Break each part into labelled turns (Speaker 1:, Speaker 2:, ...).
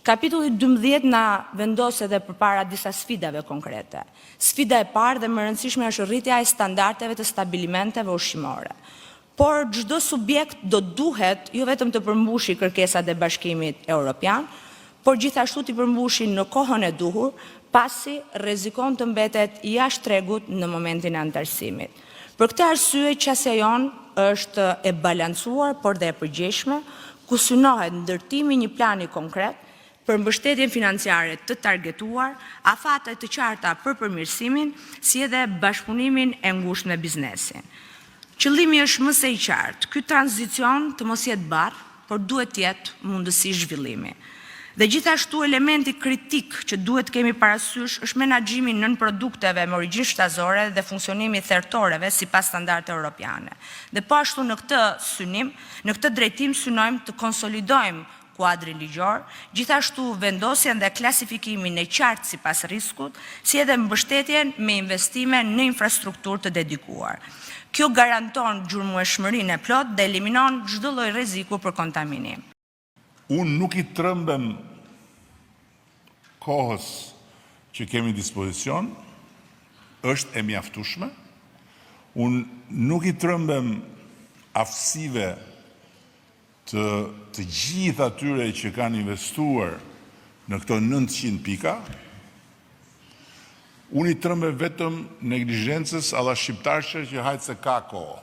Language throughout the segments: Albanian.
Speaker 1: Kapitulli 12 na vendos edhe përpara disa sfidave konkrete. Sfida e parë dhe më e rëndësishme është rritja e standardeve të stabilimenteve ushqimore. Por çdo subjekt do duhet jo vetëm të përmbushi kërkesat e Bashkimit Europian, por gjithashtu t'i përmbushi në kohën e duhur, pasi rrezikon të mbetet jashtë tregut në momentin e anëtarësimit. Për këtë arsye qasja jonë është e balancuar, por dhe e përgjegjshme, ku synohet ndërtimi i një plani konkret për mbështetjen financiare të targetuar, afate të qarta për përmirësimin, si edhe bashkëpunimin e ngushtë me biznesin. Qëllimi është më se i qartë, ky tranzicion të mos jetë barrë, por duhet të jetë mundësi zhvillimi. Dhe gjithashtu elementi kritik që duhet të kemi parasysh është menaxhimi i nënprodukteve me origjinë shtazore dhe funksionimi i thertoreve sipas standardeve europiane. Dhe po ashtu në këtë synim, në këtë drejtim synojmë të konsolidojmë kuadrin ligjor, gjithashtu vendosjen dhe klasifikimin e qartë sipas riskut, si edhe mbështetjen me investime në infrastrukturë të dedikuar. Kjo garanton gjurmueshmërinë e plotë dhe eliminon çdo lloj rreziku për kontaminim.
Speaker 2: Unë nuk i trëmbem kohës që kemi dispozicion, është e mjaftueshme. Unë nuk i trëmbem aftësive të të gjithë atyre që kanë investuar në këto 900 pika. Unë i trëmbem vetëm neglizhencës alla shqiptarëshe që hajt se ka kohë.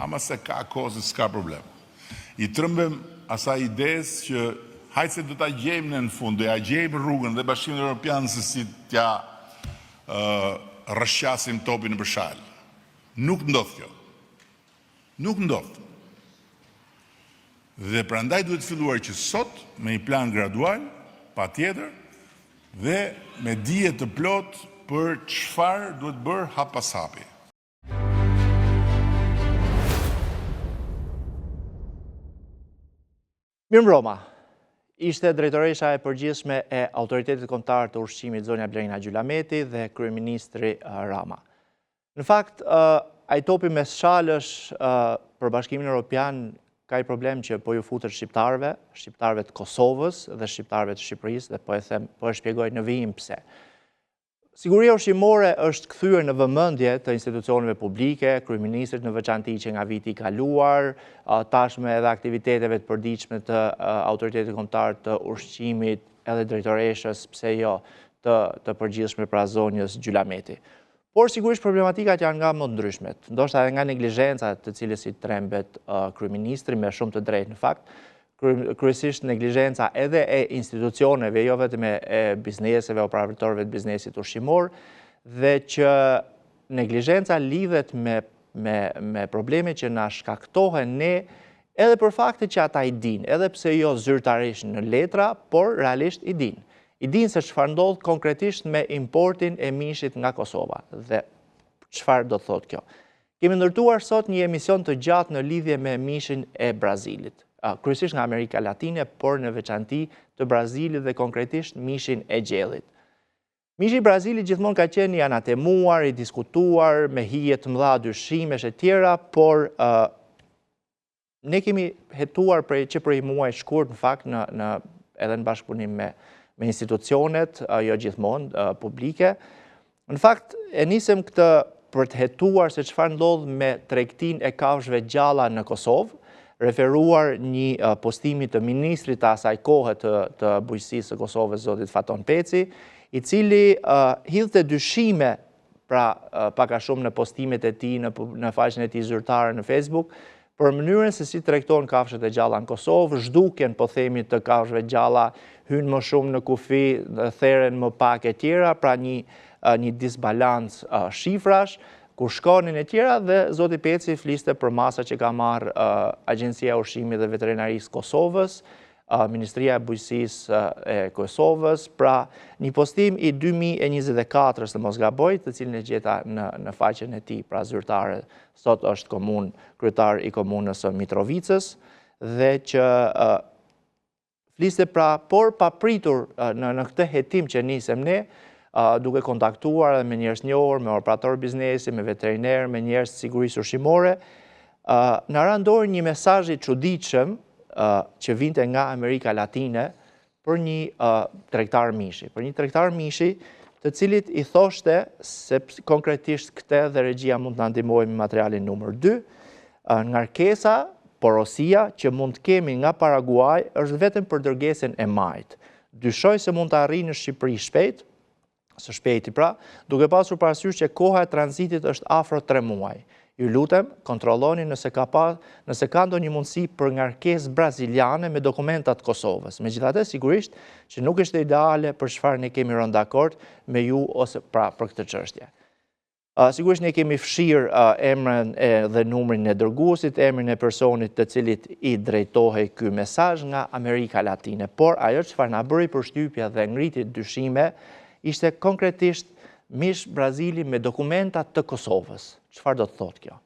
Speaker 2: Ama se ka kohë se s'ka problem. I trëmbem asaj idesë që hajt se do ta gjejmë ne në fund, do ja gjejmë rrugën dhe Bashkimin Evropian se si t'ja rrëshqasim topin nëpër shalë. Nuk ndodh kjo. Nuk ndodh. Dhe prandaj duhet filluar që sot me një plan gradual, patjetër, dhe me dije të plotë për çfarë duhet bërë hap pas hapi.
Speaker 3: Mirëmbrëma. Ishte drejtoresha e përgjithshme e Autoritetit Kombëtar të Ushqimit zonja Blerina Gjylameti dhe kryeministri Rama. Në fakt, ai topi mes shalësh për Bashkimin Europian ka një problem që po ju futet shqiptarëve, shqiptarëve të Kosovës dhe shqiptarëve të Shqipërisë dhe po e them, po e shpjegoj në vijim pse. Siguria ushqimore është kthyer në vëmendje të institucioneve publike, kryeministrit në veçanti që nga viti i kaluar, tashmë edhe aktiviteteve të përditshme të Autoritetit Kombëtar të Ushqimit, edhe drejtoreshës, pse jo, të, të përgjithshme pra zonjës Gjylameti. Por sigurisht problematikat janë nga më të ndryshmet, ndoshta edhe nga neglizhenca të cilës i trembet kryeministri me shumë të drejtë në fakt, kryesisht neglizhenca edhe e institucioneve, jo vetëm e bizneseve, operatorëve të biznesit ushqimor, dhe që neglizhenca lidhet me me me probleme që na shkaktohen ne edhe për fakte që ata i dinë, edhe pse jo zyrtarisht në letra, por realisht i dinë. I dinë se çfarë ndodh konkretisht me importin e mishit nga Kosova dhe çfarë do të thotë kjo. Kemi ndërtuar sot një emision të gjatë në lidhje me mishin e Brazilit, kryesisht nga Amerika Latine, por në veçanti të Brazilit dhe konkretisht mishin e gjelit. Mishi i Brazilit gjithmonë ka qenë i anatemuar, i diskutuar, me hije të mëdha dyshimesh e tjera, por Ne kemi hetuar prej që prej muajit shkurt në fakt në në edhe në bashkëpunim me me institucionet, jo gjithmonë publike. Në fakt e nisëm këtë për të hetuar se çfarë ndodh me tregtinë e kafshëve gjalla në Kosovë, referuar një postimi të ministrit të asaj kohe të, të bujqësisë së Kosovës, zotit Faton Peci, i cili uh, hidhte dyshime pra pak a shumë në postimet e tij në në faqen e tij zyrtare në Facebook, për mënyrën se si tregtohen kafshët e gjalla në Kosovë, zhdukjen, po themi, të kafshëve të gjalla, hyjnë më shumë në kufi, theren më pak e tjera, pra një një disbalancë shifrash, ku shkonin e tjera dhe zoti Peci fliste për masa që ka marrë Agjencia e Ushqimit dhe Veterinarisë Kosovës, Ministria e Bujqësisë e Kosovës, pra një postim i 2024-ës në mos gaboj, të cilin e gjeta në, në faqen e tij, pra zyrtare, sot është komun, kryetar i komunës së Mitrovicës, dhe që fliste pra, por papritur në, në këtë hetim që nisëm ne, duke kontaktuar edhe me njerëz të njohur, me operatorë biznesi, me veterinerë, me njerëz të sigurisë ushqimore, na ra në dorë një mesazh i çuditshëm që vinte nga Amerika Latine. për një tregtar mishi, për një tregtar mishi të cilit i thoshte se konkretisht këtë dhe regjia mund të na ndihmojë me materialin numër 2, ngarkesa, porosia që mund të kemi nga Paraguaj është vetëm për dërgesën e majit. Dyshoj se mund të arrijë në Shqipëri shpejt, së shpejti pra, duke pasur parasysh që koha e tranzitit është afro 3 muaj. Ju lutem, kontrolloni nëse ka pa, nëse ka ndonjë mundësi për ngarkesë braziliane me dokumenta të Kosovës. Megjithatë, sigurisht që nuk është ideale për çfarë ne kemi rënë dakord me ju ose pra për këtë çështje. Sigurisht ne kemi fshirë emrin dhe numrin e dërguesit, emrin e personit të cilit i drejtohej ky mesazh nga Amerika Latine, por ajo çfarë na bëri përshtypje dhe ngriti dyshime ishte konkretisht mish Brazili me dokumenta të Kosovës. Çfarë do të thotë kjo?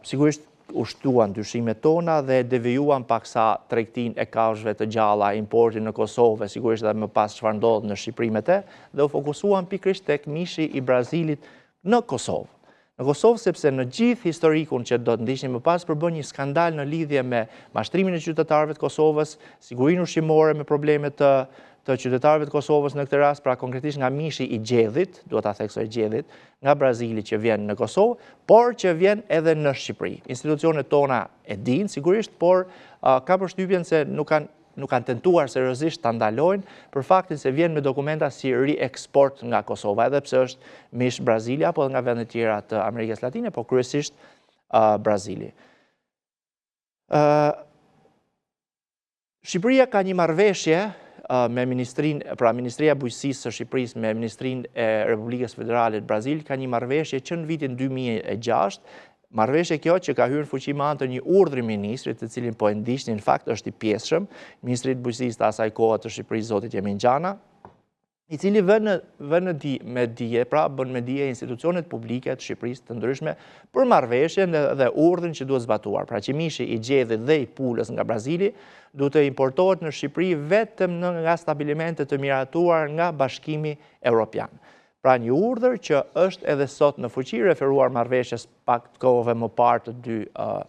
Speaker 3: Sigurisht u shtuan dyshimet tona dhe devijuan paksa tregtinë e kafshëve të gjalla, importin në Kosovë, sigurisht edhe më pas çfarë ndodh në Shqipëri me te, dhe u fokusuan pikërisht tek mishi i Brazilit në Kosovë. Në Kosovë, sepse në gjithë historikun që do të ndiqni më pas, përbën një skandal në lidhje me mashtrimin e qytetarëve të Kosovës, sigurinë ushqimore me probleme të të qytetarëve të Kosovës në këtë rast, pra konkretisht nga mishi i gjedhit, duhet ta theksoj gjedhit, nga Brazili që vjen në Kosovë, por që vjen edhe në Shqipëri. Institucionet tona e dinë, sigurisht, por kam përshtypjen se nuk kanë nuk kanë tentuar seriozisht ta ndalojnë për faktin se vjen me dokumenta si rieksport nga Kosova, edhe pse është mish Brazili apo edhe nga vende tjera të Amerikës Latine, por kryesisht Brazili. Shqipëria ka një marrëveshje me Ministrinë, pra Ministria e Bujqësisë së Shqipërisë me Ministrinë e Republikës Federale të Brazilit ka një marrëveshje që në vitin 2006, marrëveshje kjo që ka hyrë në fuqi me anë të një urdhri ministri, të cilin po e ndiqni në fakt është i pjesshëm, Ministrit të Bujqësisë të asaj kohe të Shqipërisë zotit Jemin Gjana, i cili vë në vë në di, me dije, pra bën me dije institucionet publike të Shqipërisë të ndryshme për marrëveshjen dhe, dhe urdhrin që duhet zbatuar. Pra që mishi i gjedhit dhe i pulës nga Brazili duhet të importohet në Shqipëri vetëm në nga stabilimente të miratuar nga Bashkimi Evropian. Pra një urdhër që është edhe sot në fuqi referuar marrëveshjes pak kohëve më parë të dy uh,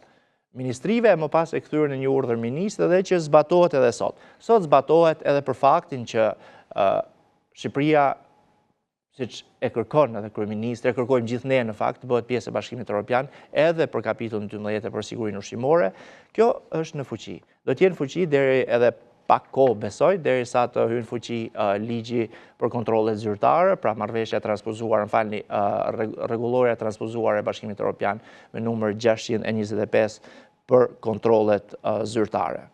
Speaker 3: ministrive e më pas e kthyer në një urdhër ministri dhe që zbatohet edhe sot. Sot zbatohet edhe për faktin që Shqipëria, siç e kërkon edhe kryeministri, e kërkojmë gjithë ne në fakt, të bëhet pjesë e Bashkimit Evropian edhe për kapitullin 12 e për sigurinë ushqimore, kjo është në fuqi. Do të jetë në fuqi deri edhe pak kohë besoj, derisa të hyjë në fuqi ligji për kontrollet zyrtare, pra marrëveshja e transpozuar, më falni, rregullorja e transpozuar e Bashkimit Evropian me numër 625 për kontrollet zyrtare.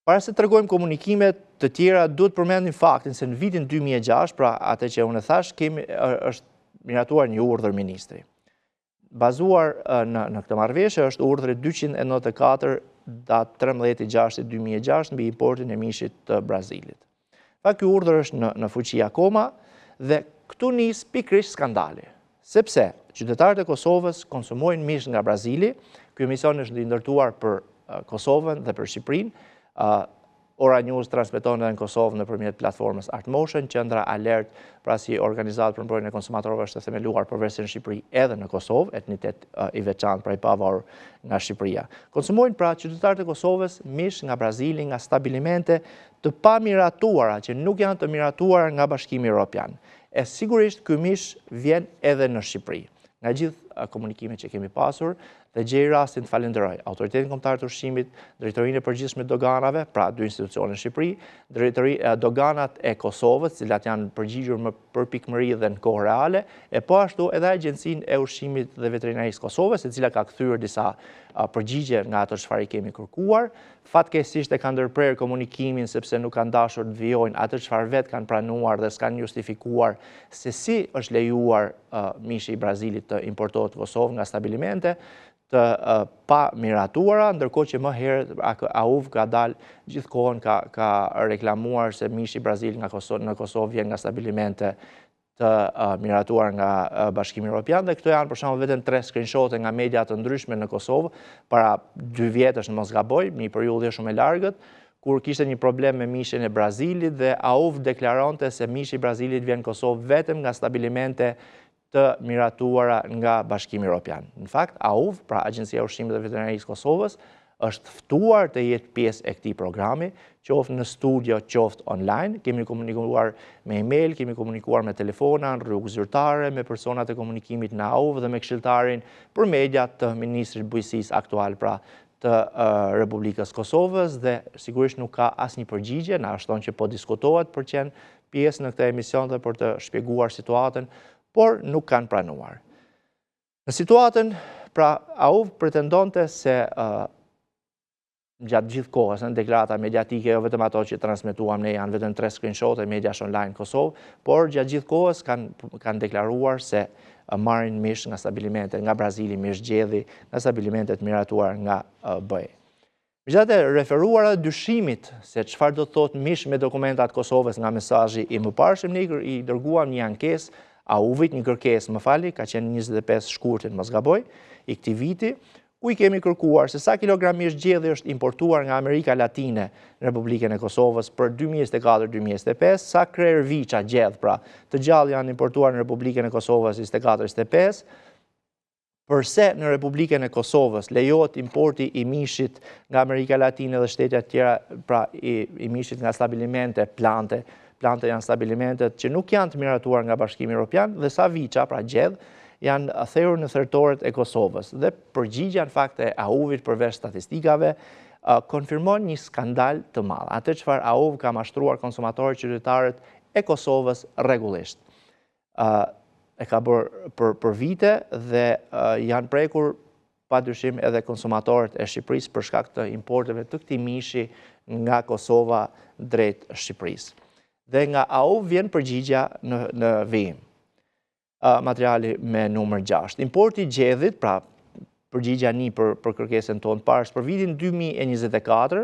Speaker 3: Para se të tregojmë komunikime të tjera, duhet të përmendim faktin se në vitin 2006, pra atë që unë e thashë, kemi është miratuar një urdhër ministri. Bazuar në, në këtë marrëveshje është urdhri 294 datë 13.6.2006 mbi importin e mishit të Brazilit. Pra ky urdhër është në, në fuqi akoma dhe këtu nis pikërisht skandali. Sepse qytetarët e Kosovës konsumojnë mish nga Brazili, ky emision është i ndërtuar për Kosovën dhe për Shqipërinë, Ora News transmeton edhe në Kosovë nëpërmjet platformës Artmotion, Qendra Alert, pra si organizatë për mbrojtjen e konsumatorëve është e themeluar përveç në Shqipëri edhe në Kosovë, entitet i veçantë pra i pavarur nga Shqipëria. Konsumojnë pra qytetarët e Kosovës mish nga Brazili, nga stabilimente të pamiratuara që nuk janë të miratuara nga Bashkimi Evropian. E sigurisht ky mish vjen edhe në Shqipëri. Nga gjithë komunikimet që kemi pasur dhe gjej rastin të falenderoj Autoritetin Kombëtar të Ushqimit, Drejtorinë e Përgjithshme të Doganave, pra dy institucione në Shqipëri, drejtori doganat e Kosovës, të cilat janë përgjigjur me përpikmëri dhe në kohë reale, e po ashtu edhe Agjencinë e Ushqimit dhe Veterinarisë së Kosovës, e cila ka kthyer disa përgjigje nga ato çfarë i kemi kërkuar. Fatkeqësisht e kanë ndërprerë komunikimin sepse nuk kanë dashur të vijojnë atë çfarë vetë kanë pranuar dhe s'kanë justifikuar se si është lejuar mishi i Brazilit të importohet në Kosovë nga stabilimente të pa miratuara, ndërkohë që më herët AUV ka dalë gjithë kohën ka, ka reklamuar se mishi i Brazilit nga Kosovë, në Kosovë vjen nga stabilimente të miratuar nga Bashkimi Evropian dhe këto janë për shembull vetëm tre screenshote nga media të ndryshme në Kosovë para dy vjetësh në mos gaboj, një periudhë jo shumë e largët, kur kishte një problem me mishin e Brazilit dhe AUV deklaronte se mishi i Brazilit vjen në Kosovë vetëm nga stabilimente të miratuara nga Bashkimi Evropian. Në fakt, AUV, pra Agjencia e Ushqimit dhe Veterinarisë së Kosovës, është ftuar të jetë pjesë e këtij programi, qoftë në studio, qoftë online, kemi komunikuar me email, kemi komunikuar me telefona, në rrugë zyrtare, me personat e komunikimit në AUV dhe me këshilltarin për media të Ministrit Bujqësisë aktual, pra të Republikës Kosovës dhe sigurisht nuk ka asnjë përgjigje, na është thënë që po diskutohet për qenë pjesë në këtë emision dhe për të shpjeguar situatën, por nuk kanë pranuar. Në situatën, pra AUV pretendonte se gjatë gjithë kohës, në deklarata mediatike, jo vetëm ato që transmetuam ne, janë vetëm tre screenshot e medias online në Kosovë, por gjatë gjithë kohës kanë, kanë deklaruar se marrin mish nga stabilimente, nga Brazili, mish gjedhi, nga stabilimente të miratuar nga BE. Megjithatë, referuar edhe dyshimit se çfarë do të thotë mish me dokumenta të Kosovës nga mesazhi i mëparshëm, ne i dërguam një ankesë AUV-it, një kërkesë, më falni, ka qenë 25 shkurtin, mos gaboj, i këtij viti, ku i kemi kërkuar se sa kilogram mish gjedhi është importuar nga Amerika Latine në Republikën e Kosovës për 2024-2025, sa krerë viça gjedh, pra, të gjallë janë importuar në Republikën e Kosovës 24-25, Përse në Republikën e Kosovës lejohet importi i mishit nga Amerika Latine dhe shtete të tjera, pra i, i mishit nga stabilimente, plante, plante janë stabilimentet që nuk janë të miratuar nga Bashkimi Evropian dhe sa viça, pra gjedh, janë therur në thertoret e Kosovës. Dhe përgjigja në fakt e AUV-it përveç statistikave, konfirmon një skandal të madh. Atë çfarë AUV ka mashtruar konsumatorët qytetarët e Kosovës rregullisht. e ka bërë për, për vite dhe janë prekur pa dyshim edhe konsumatorët e Shqipërisë për shkak të importeve të këtij mishi nga Kosova drejt Shqipërisë. Dhe nga AUV vjen përgjigja në, në vijim. Materiali me numër 6. Importi i gjedhit, pra përgjigja një për, për kërkesën tonë të parë, për vitin 2024,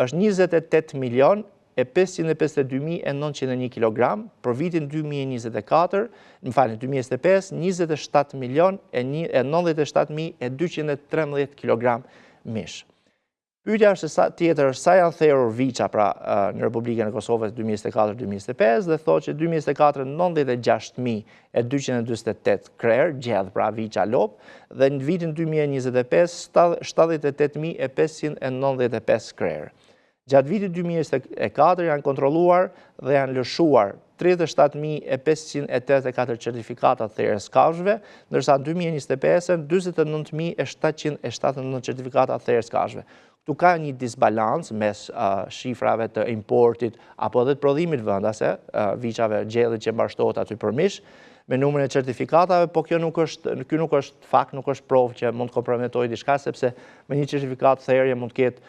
Speaker 3: është 28 milion e 552.901 kg, për vitin 2024, më falni, 2025, 27 milion e 97.213 kg mish. Pyetja është se sa tjetër është sa janë therur viça pra në Republikën e Kosovës 2024-2025 dhe thotë që 2024 96.248 krerë gjedh pra viça lopë dhe në vitin 2025 78.595 krerë. Gjatë vitit 2024 janë kontrolluar dhe janë lëshuar 37.584 certifikata të therjes kafshëve, ndërsa në 2025-ën 49.779 certifikata të therjes kafshëve. Këtu ka një disbalancë mes shifrave të importit apo edhe të prodhimit vendase, viçave gjedhit që mbarështohet aty për mish, me numrin e certifikatave, po kjo nuk është, ky nuk është fakt, nuk është provë që mund të komprometojë diçka, sepse me një certifikatë therje mund të ketë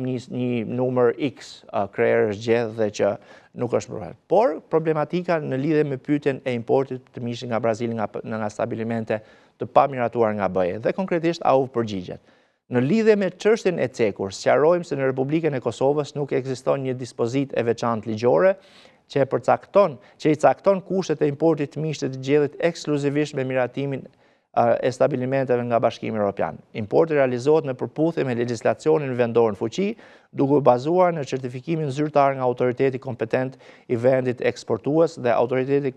Speaker 3: një, një numër X krerësh gjedh dhe që nuk është problem. Por, problematika në lidhje me pyetjen e importit të mishit nga Brazili nga, nga stabilimente të pamiratuar nga BE dhe konkretisht AUV përgjigjet. Në lidhje me çështjen e cekur, sqarojmë se në Republikën e Kosovës nuk ekziston një dispozitë e veçantë ligjore që e përcakton, që i cakton kushtet e importit të mishit të gjedhit ekskluzivisht me miratimin e stabilimenteve nga Bashkimi Evropian. Importi realizohet në përputhje me legjislacionin vendor në fuqi, duke u bazuar në certifikimin zyrtar nga autoriteti kompetent i vendit eksportues dhe autoriteti i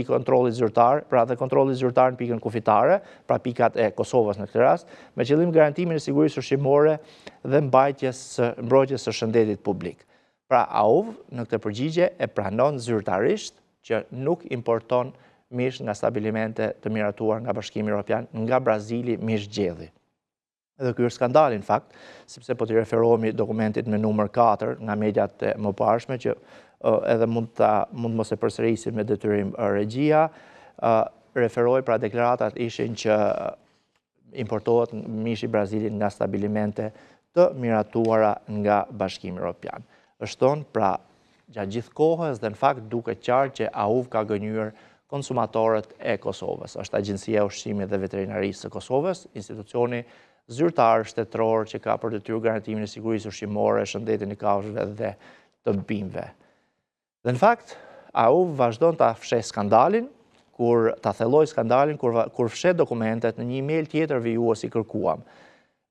Speaker 3: kontrollit zyrtar, pra dhe kontrollit zyrtar në pikën kufitare, pra pikat e Kosovës në këtë rast, me qëllim garantimin e sigurisë ushqimore dhe mbajtjes mbrojtjes së shëndetit publik. Pra AUV në këtë përgjigje e pranon zyrtarisht që nuk importon mish nga stabilimente të miratuar nga Bashkimi Evropian, nga Brazili mish gjedhi. Dhe ky është skandali në fakt, sepse po t'i referohemi dokumentit me numër 4 nga mediat e mëparshme që edhe mund ta mund mos e përsërisim me detyrim regjia, referoj pra deklaratat ishin që importohet mishi i Brazilit nga stabilimente të miratuara nga Bashkimi Evropian. Është thënë pra gjatë gjithë kohës dhe në fakt duket qartë që AUV ka gënjyer konsumatorët e Kosovës. Është Agjencia e Ushqimit dhe Veterinarisë së Kosovës, institucioni zyrtar shtetëror që ka për detyrë garantimin e sigurisë ushqimore, shëndetin e kafshëve dhe të bimëve. Dhe në fakt, AUV vazhdon ta fsheh skandalin, kur ta thellojë skandalin, kur, kur fsheh dokumentet në një email tjetër vijues i kërkuam,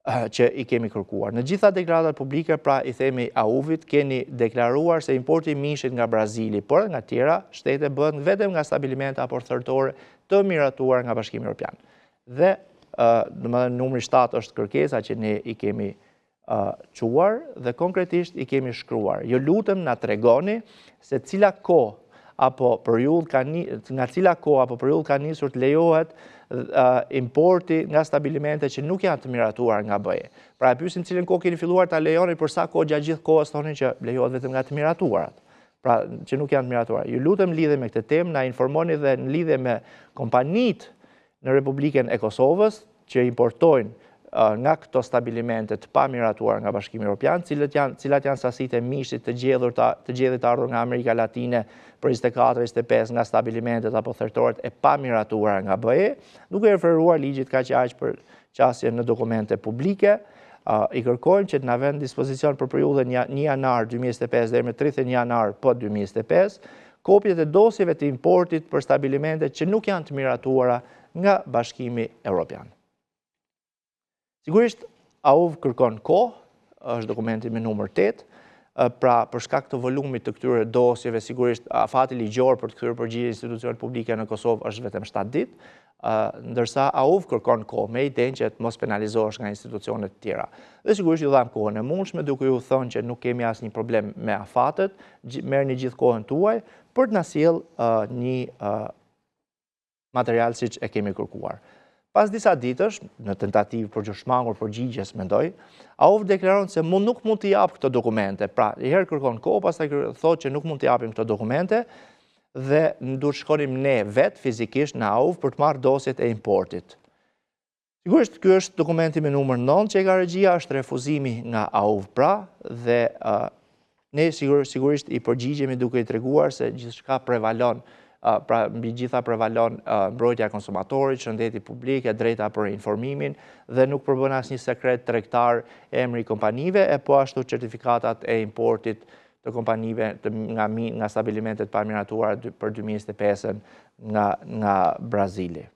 Speaker 3: që i kemi kërkuar. Në gjitha deklaratat publike, pra i themi AUV-it, keni deklaruar se importi i mishit nga Brazili, por edhe nga tjera shtete bëhet vetëm nga stabilimente apo thertore të miratuar nga Bashkimi Evropian. Dhe Domethënë numri 7 është kërkesa që ne i kemi çuar dhe konkretisht i kemi shkruar. Ju lutem na tregoni se cila kohë apo periudhë ka nga cila kohë apo periudhë ka nisur të lejohet importi nga stabilimente që nuk janë të miratuar nga BE. Pra e pyesim cilën kohë keni filluar ta lejoni për sa kohë gjatë gjithë kohës thonin që lejohet vetëm nga të miratuarat. Pra që nuk janë të miratuar. Ju lutem lidhje me këtë temë na informoni dhe në lidhje me kompanitë në Republikën e Kosovës që importojnë nga këto stabilimente të pamiratuar nga Bashkimi Evropian, cilët janë, cilat janë sasitë e mishit të gjedhur të, të gjedhit të ardhur nga Amerika Latine për 24, 25 nga stabilimentet apo thertoret e pamiratuara nga BE, duke referuar ligjit kaq e aq për qasje në dokumente publike, i kërkojmë që të na vënë në dispozicion për periudhën 1 janar 2025 deri më 31 janar po 2025, kopjet e dosjeve të importit për stabilimente që nuk janë të miratuara nga Bashkimi Evropian. Sigurisht, AUV kërkon kohë, është dokumenti me numër 8, pra për shkak të volumit të këtyre dosjeve, sigurisht afati ligjor për të kthyer përgjigje institucionet publike në Kosovë është vetëm 7 ditë, ndërsa AUV kërkon kohë me idenë që të mos penalizohesh nga institucionet të tjera. Dhe sigurisht ju dhamë kohën e mundshme duke ju thënë që nuk kemi asnjë problem me afatet, merrni gjithë kohën tuaj për të na sjellë një material siç e kemi kërkuar. Pas disa ditësh, në tentativë për t'iu shmangur përgjigjes, mendoj, AUV deklaron se mund nuk mund t'i japë këto dokumente. Pra, një herë kërkon kohë, pastaj thotë që nuk mund t'i japim këto dokumente dhe duhet shkonim ne vetë fizikisht në AUV për të marrë dosjet e importit. Sigurisht, ky është dokumenti me numër 9 që e ka regjia, është refuzimi nga AUV pra, dhe ne sigurisht i përgjigjemi duke i treguar se gjithçka prevalon, pra mbi gjitha prevalon mbrojtja e konsumatorit, shëndeti publik, e drejta për informimin dhe nuk përbën asnjë sekret tregtar emri i kompanive e po ashtu certifikatat e importit të kompanive të, nga, nga stabilimentet e pamiratuara për 2025-ën nga, nga Brazili.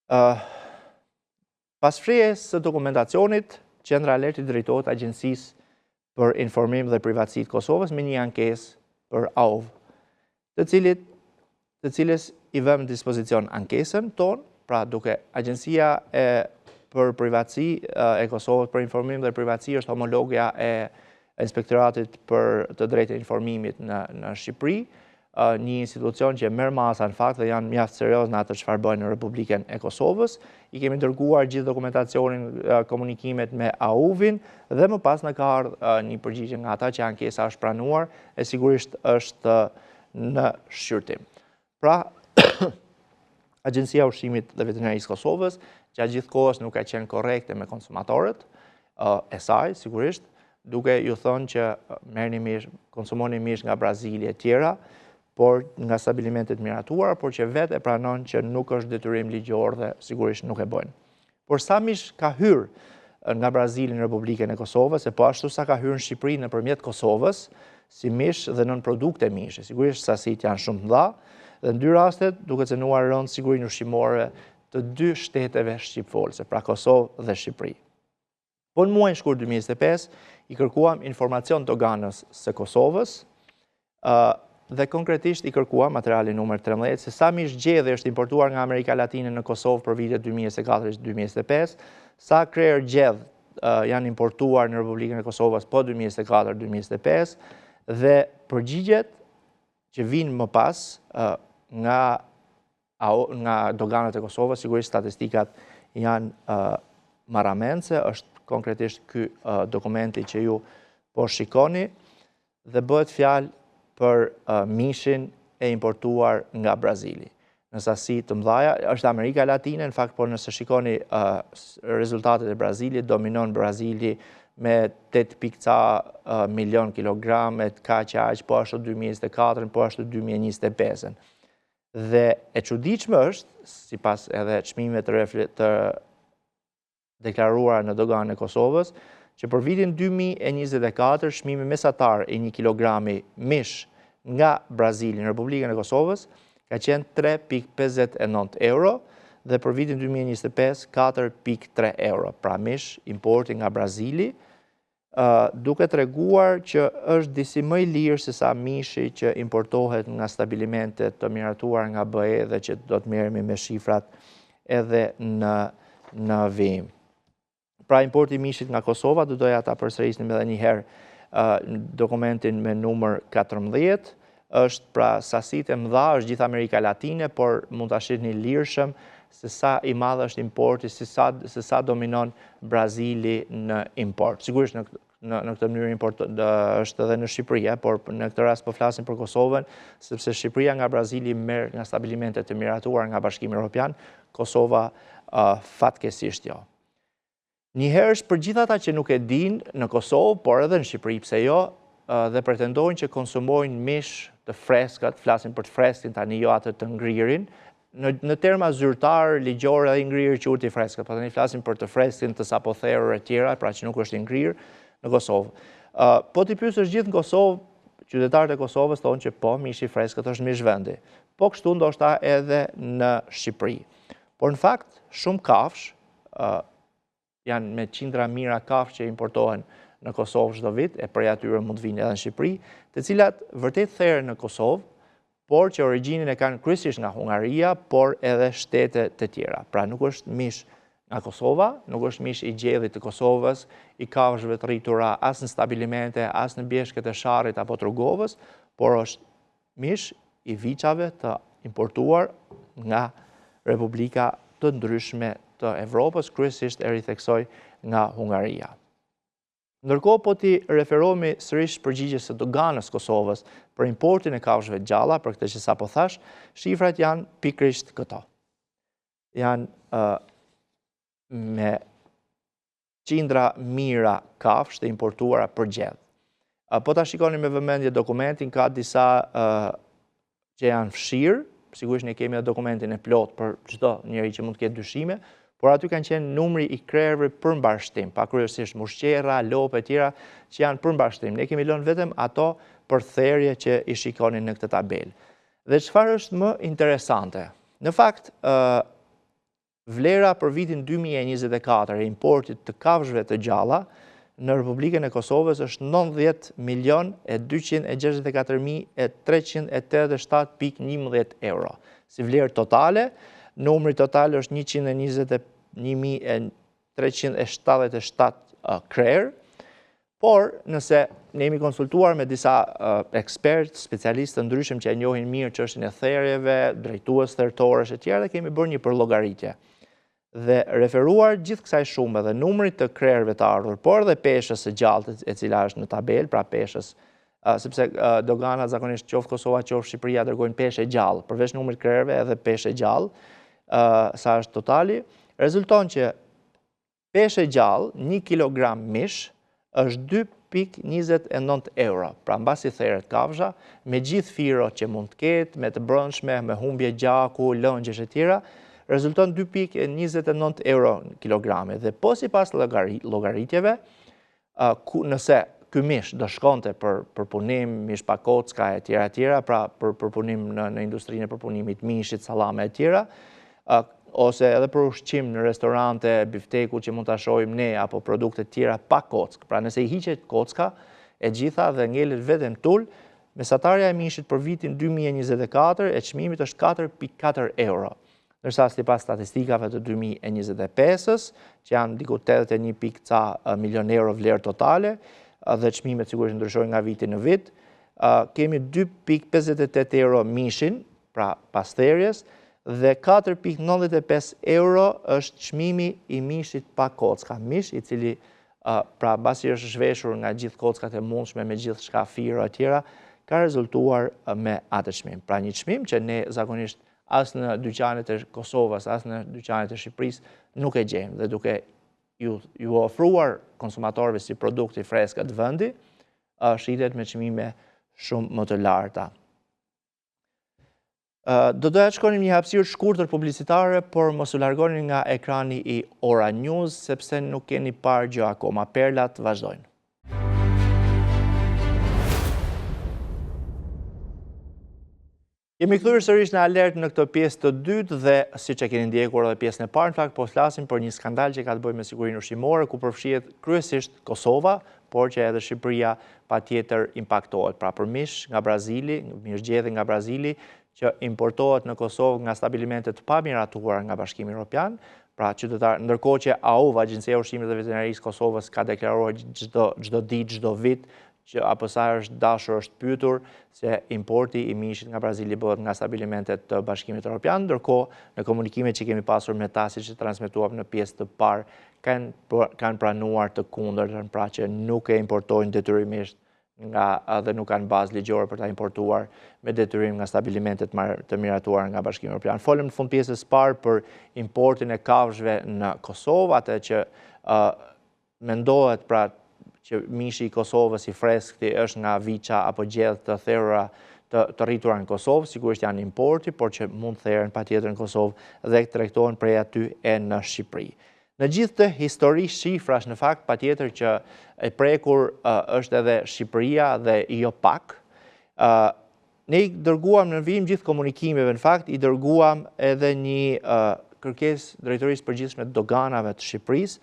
Speaker 3: Pas fshehjes së dokumentacionit, Qendra Alert i drejtohet Agjencisë për Informim dhe Privatësi të Kosovës me një ankesë për AUV, të cilit të cilës i vëmë në dispozicion ankesën tonë, pra duke Agjencia e për Privatësi e Kosovës për Informim dhe Privatësi është homologja e Inspektoratit për të drejtë e informimit në në Shqipëri, një institucion që merr masa në fakt dhe janë mjaft serioz në atë çfarë bëjnë në Republikën e Kosovës. I kemi dërguar gjithë dokumentacionin, komunikimet me AUV-in dhe më pas na ka ardhur një përgjigje nga ata që ankesa është pranuar e sigurisht është në shqyrtim. Pra, Agjencia e Ushqimit dhe Veterinarisë së Kosovës, gjatë gjithë kohës nuk ka qenë korrekte me konsumatorët e saj, sigurisht, duke ju thënë që merrni mish, konsumoni mish nga Brazili e tjera, por nga stabilimentet e miratuara, por që vetë e pranon që nuk është detyrim ligjor dhe sigurisht nuk e bëjnë. Por sa mish ka hyrë nga Brazili në Republikën e Kosovës, e po ashtu sa ka hyrë në Shqipëri nëpërmjet Kosovës, si mish dhe nënprodukte mishi. Sigurisht sasitë janë shumë të mëdha, dhe në dy rastet duke cenuar rëndë sigurinë ushqimore të dy shteteve shqipfolëse, pra Kosovë dhe Shqipëri. Po në muajin shkurt 2025, i kërkuam informacion doganës së Kosovës, dhe konkretisht i kërkuam materiali numër 13 se sa mish gjedhi është importuar nga Amerika Latine në Kosovë për vitet 2024-2025, sa krerë gjedh janë importuar në Republikën e Kosovës po 2024-2025 dhe përgjigjet që vijnë më pas nga nga doganat e Kosovës, sigurisht statistikat janë marramendëse, është konkretisht ky dokumenti që ju po shikoni dhe bëhet fjalë për mishin e importuar nga Brazili. Në sasi të mëdhaja, është Amerika Latine, në fakt, por nëse shikoni rezultatet e Brazilit, dominon Brazili me 8 pikë ca milion kilogram, e kaq e aq, po ashtu 2024, po ashtu 2025. Dhe e çuditshme është, sipas edhe çmimeve të, të deklaruara në doganën e Kosovës, që për vitin 2024 çmimi mesatar i një kilogrami mish nga Brazili në Republikën e Kosovës ka qenë 3.59 euro dhe për vitin 2025 4.3 euro. Pra mish importi nga Brazili duke treguar që është disi më i lirë se sa mishi që importohet nga stabilimente të miratuar nga BE dhe që do të merremi me shifrat edhe në në vijim. Pra importi i mishit nga Kosova, do doja ta përsërisnim edhe një herë dokumentin me numër 14, është pra sasitë e mëdha, është gjithë Amerika Latine, por mund ta shihni lirshëm se sa i madh është importi, se sa, se sa dominon Brazili në import. Sigurisht në, në, në këtë mënyrë import është edhe në Shqipëri, por në këtë rast po flasim për Kosovën, sepse Shqipëria nga Brazili merr nga stabilimente të miratuar nga Bashkimi Evropian, Kosova fatkeqësisht jo. Njëherësh për gjithë ata që nuk e dinë në Kosovë, por edhe në Shqipëri, pse jo, dhe pretendojnë që konsumojnë mish të freskët, flasim për të freskëtin tani jo atë të ngririn, në, në terma zyrtar, ligjor edhe i ngrirë quhet i freskët, po tani flasim për të freskëtin të sapotherur e tjera, pra që nuk është i ngrirë në Kosovë. Po t'i pyesësh gjithë në Kosovë, qytetarët e Kosovës thonë që po, mishi i freskët është mish vendi. Po kështu ndoshta edhe në Shqipëri. Por në fakt, shumë kafshë, janë me qindra mijëra kafshë që importohen në Kosovë çdo vit, e prej atyre mund të vijnë edhe në Shqipëri, të cilat vërtet theren në Kosovë, por që origjinën e kanë kryesisht nga Hungaria, por edhe shtete të tjera. Pra nuk është mish nga Kosova, nuk është mish i gjedhit të Kosovës, i kafshëve të rritura as në stabilimente, as në bjeshkët e Sharrit apo të Rugovës, por është Mish i viçave të importuar nga republika të ndryshme të Evropës, kryesisht e ritheksoj nga Hungaria. Ndërkohë po t'i referohemi sërish përgjigjes së doganës Kosovës për importin e kafshëve të gjalla, për këtë që sapo thashë, shifrat janë pikërisht këto. Janë uh, me qindra mijëra kafshë të importuara për gjedhë. Po ta shikoni me vëmendje dokumentin, ka disa që janë fshirë, sigurisht ne kemi edhe dokumentin e plotë për çdo njeri që mund të ketë dyshime, por aty kanë qenë numri i krerëve për mbarështim, pra kryesisht mushqerra, lopë e tjera që janë për mbarështim. Ne kemi lënë vetëm ato për therje që i shikoni në këtë tabelë. Dhe çfarë është më interesante? Në fakt, Vlera për vitin 2024 e importit të kafshëve të gjalla në Republikën e Kosovës është 90 milion e 264 mijë e 387.11 euro. Si vlerë totale, numri total është 121 377 krerë, por nëse ne jemi konsultuar me disa ekspertë, specialistë të ndryshëm që e njohin mirë çështjen e therjeve, drejtues thertoresh e tjera dhe kemi bërë një përllogaritje. Dhe referuar gjithë kësaj shume dhe numrit të krerëve të ardhur, por dhe peshës së gjallë e cila është në tabelë, pra peshës sepse dogana zakonisht qoftë Kosova, qoftë Shqipëria dërgojnë peshë e gjallë, përveç numrit krerëve edhe peshë e gjallë, sa është totali, rezulton që peshë e gjallë, 1 kg mish, është 2.29 euro. Pra mbasi theret kafsha, me gjithë firot që mund të ketë, me të brendshme, me humbje gjaku, lëngjesh e tjera, rezulton 2.29 euro kilogrami. Dhe po sipas llogaritjeve, ku nëse ky mish do shkonte për përpunim, mish pa kocka e tjera e tjera, pra për përpunim në, në industrinë e përpunimit mishit, sallame e tjera, ose edhe për ushqim në restorante, bifteku që mund ta shohim ne apo produkte tjera pa kockë. Pra nëse i hiqet kocka e gjitha dhe ngelet vetëm tul, mesatarja e mishit për vitin 2024 e çmimit është 4.4 euro. Ndërsa sipas statistikave të 2025-ës, që janë diku 81 pikë ca milion euro vlerë totale, dhe çmimet sigurisht ndryshojnë nga viti në vit, kemi 2.58 euro mishin, pra pas therjes, dhe 4.95 euro është çmimi i mishit pa kocka, mish i cili pra mbasi është zhveshur nga gjithë kockat e mundshme me gjithçka firo e tjera, ka rezultuar me atë çmim. Pra një çmim që ne zakonisht as në dyqanet e Kosovës, as në dyqanet e Shqipërisë nuk e gjejmë dhe duke ju, ju ofruar konsumatorëve si produkt i freskët vendi, shitet me çmime shumë më të larta. Do doja të shkonim një hapësirë shkurtër publicitare, por mos u largoni nga ekrani i Ora News, sepse nuk keni parë gjë akoma. Perlat vazhdojnë. Jemi kthyer sërish në alert në këtë pjesë të dytë dhe siç e keni ndjekur edhe pjesën e parë, në fakt po flasim për një skandal që ka të bëjë me sigurinë ushqimore, ku përfshihet kryesisht Kosova, por që edhe Shqipëria patjetër impaktohet. Pra për mish nga Brazili, mish gjedhi nga Brazili, që importohet në Kosovë nga stabilimente të pamiratuara nga Bashkimi Evropian, pra qytetar, ndërkohë që AUV, Agjencia e Ushqimit dhe Veterinarisë së Kosovës ka deklaruar çdo çdo ditë, çdo vit që apo sa është dashur është pyetur se importi i mishit nga Brazili bëhet nga stabilimente të Bashkimit Evropian, ndërkohë në komunikimet që kemi pasur me ta siç e transmetuam në pjesë të parë kanë kanë pranuar të kundërtën, pra që nuk e importojnë detyrimisht nga dhe nuk kanë bazë ligjore për ta importuar me detyrim nga stabilimentet të miratuara nga Bashkimi Evropian. Folëm në fund pjesës parë për importin e kafshëve në Kosovë, atë që mendohet pra që mishi i Kosovës i freskëti është nga viça apo gjedhë të therura të, të rritura në Kosovë, sigurisht janë importi, por që mund të theren patjetër në Kosovë dhe tregtohen prej aty e në Shqipëri. Në gjithë këtë histori shifrash në fakt patjetër që e prekur është edhe Shqipëria dhe jo pak. Ne i dërguam në vijim gjithë komunikimeve në fakt i dërguam edhe një kërkesë drejtorisë përgjithshme të doganave të Shqipërisë,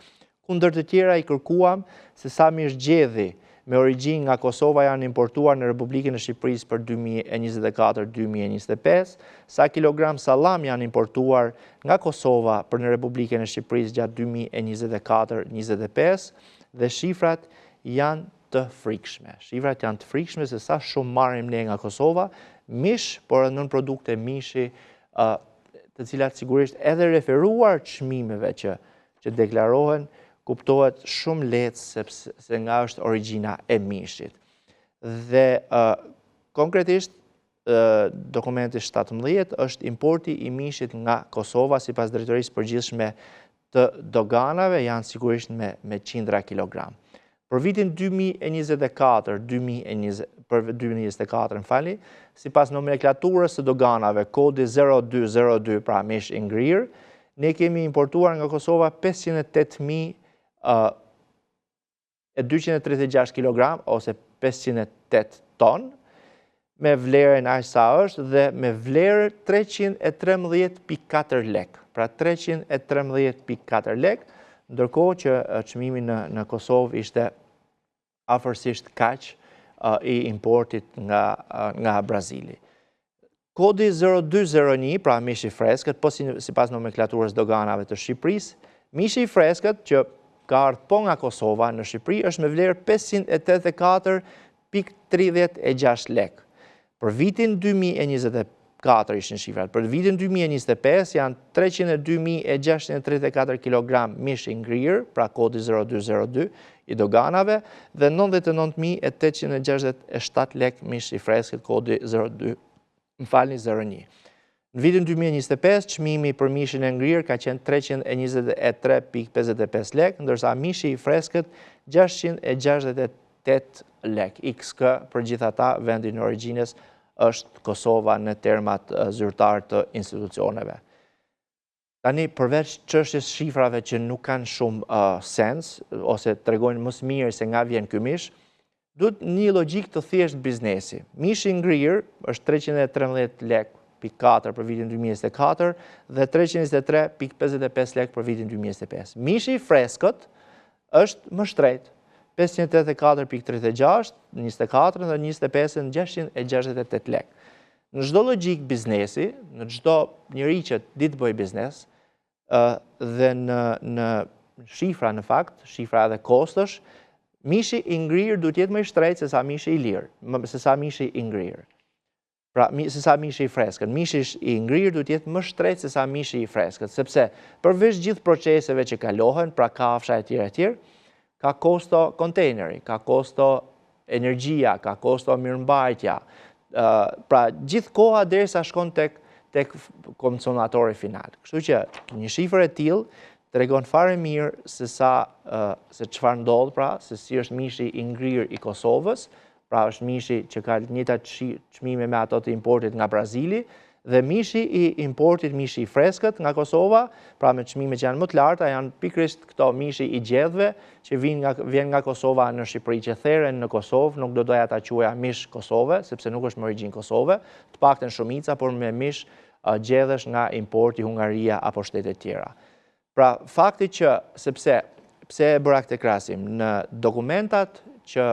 Speaker 3: ku ndër të tjera i kërkuam se sa mish gjedhi me origjinë nga Kosova janë importuar në Republikën e Shqipërisë për 2024-2025, sa kilogram sallam janë importuar nga Kosova për në Republikën e Shqipërisë gjatë 2024-2025 dhe shifrat janë të frikshme. Shifrat janë të frikshme se sa shumë marrim ne nga Kosova, mish, por edhe nënprodukte mishi, të cilat sigurisht edhe referuar çmimeve që që deklarohen, kuptohet shumë lehtë sepse se nga është origjina e mishit. Dhe konkretisht dokumenti 17 është importi i mishit nga Kosova sipas drejtorisë përgjithshme të doganave janë sigurisht me me qindra kilogram. Për vitin 2024, 2020, për 2024, më falni, sipas nomenklaturës së doganave, kodi 0202, pra mish i ngrirë, ne kemi importuar nga Kosova 508.236 kg ose 508 ton, me vlerën aq sa është dhe me vlerë 313.4 lek. Pra 313.4 lek, ndërkohë që çmimi në, në Kosovë ishte afërsisht kaq i importit nga, nga Brazili. Kodi 0201, pra mish i freskët, po sipas nomenklaturës doganave të Shqipërisë, mishi i freskët që ka ardhur po nga Kosova në Shqipëri është me vlerë 584.36 lek. Për vitin 2024 ishin shifrat, për vitin 2025 janë 302.634 kg mish i ngrirë, pra kodi 0202 i doganave, dhe 99.867 lek mish i freskët, kodi 02 më falni 01. Në vitin 2025, çmimi për mishin e ngrirë ka qenë 323.55 lek, ndërsa mishi i freskët 668 lek. XK për gjithë ata, vendi i origjinës është Kosova në termat zyrtar të institucioneve. Tani, përveç çështjes shifrave që nuk kanë shumë uh, sens, ose tregojnë më së miri se nga vjen ky mish, duhet një logjikë të thjeshtë biznesi. Mishi i ngrirë është 313 lek pikë 4 për vitin 2024 dhe 323.55 lek për vitin 2025. Mishi i freskët është më shtrenjtë, 584.36, 24 dhe 25 në 668 lek. Në çdo logjikë biznesi, në çdo njeri që di të bëjë biznes, dhe në, në shifra në fakt, shifra edhe kostosh, mishi i ngrirë duhet të jetë më i shtrenjtë se sa mishi i lirë, se sa mishi i ngrirë. Pra, se sa mishi i freskët. Mishi i ngrirë duhet të jetë më shtrenjtë se sa mishi i freskët, sepse përveç gjithë proceseve që kalohen, pra kafsha e tjera e tjera, ka kosto kontejneri, ka kosto energjia, ka kosto mirëmbajtja, pra gjithë koha derisa shkon tek tek konsumatori final. Kështu që një shifër e tillë tregon fare mirë se sa se çfarë ndodh pra, se si është mishi i ngrirë i Kosovës, pra është mishi që ka të njëjtat çmime me ato të importit nga Brazili, dhe mishi i importit, mishi i freskët nga Kosova, pra me çmime që janë më të larta, janë pikërisht këto mishi i gjedhëve që vijnë nga, vjen nga Kosova në Shqipëri, që theren në Kosovë, nuk do doja ta quaja mish Kosove, sepse nuk është me origjinë Kosove, të paktën shumica, por me mish gjedhësh nga importi Hungaria apo shtete tjera. Pra, fakti që, sepse, pse e bëra këtë krahasim, në dokumentat që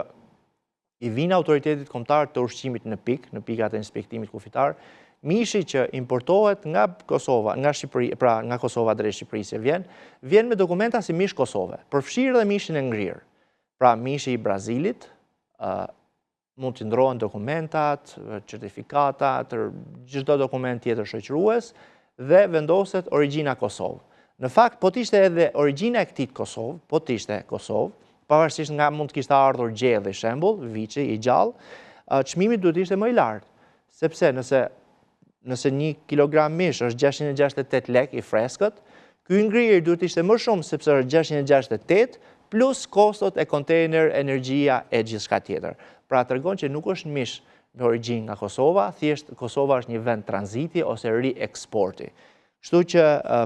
Speaker 3: i vijnë autoritetit kombëtar të ushqimit në pikë, në pikat e inspektimit kufitar, Mishi që importohet nga Kosova, nga Shqipëri, pra nga Kosova drejt Shqipërisë që vjen, vjen me dokumenta si mish Kosove, përfshirë dhe mishin e ngrirë. Pra mishi i Brazilit, mund t'i ndrohen dokumentat, certifikatat, çdo dokument tjetër shoqërues dhe vendoset origjina Kosovë. Në fakt, po të ishte edhe origjina e këtij Kosovë, po të ishte Kosovë, pavarësisht nga mund të kishte ardhur gjedhi, shembull, viçi i gjallë, çmimi duhet të ishte më i lartë. Sepse nëse nëse një kilogram mish është 668 lek i freskët, ky i ngrirë duhet të ishte më shumë sepse është 668 plus kostot e kontejner, energjia e gjithçka tjetër. Pra tregon që nuk është mish me origjinë nga Kosova, thjesht Kosova është një vend tranziti ose rieksporti. Kështu që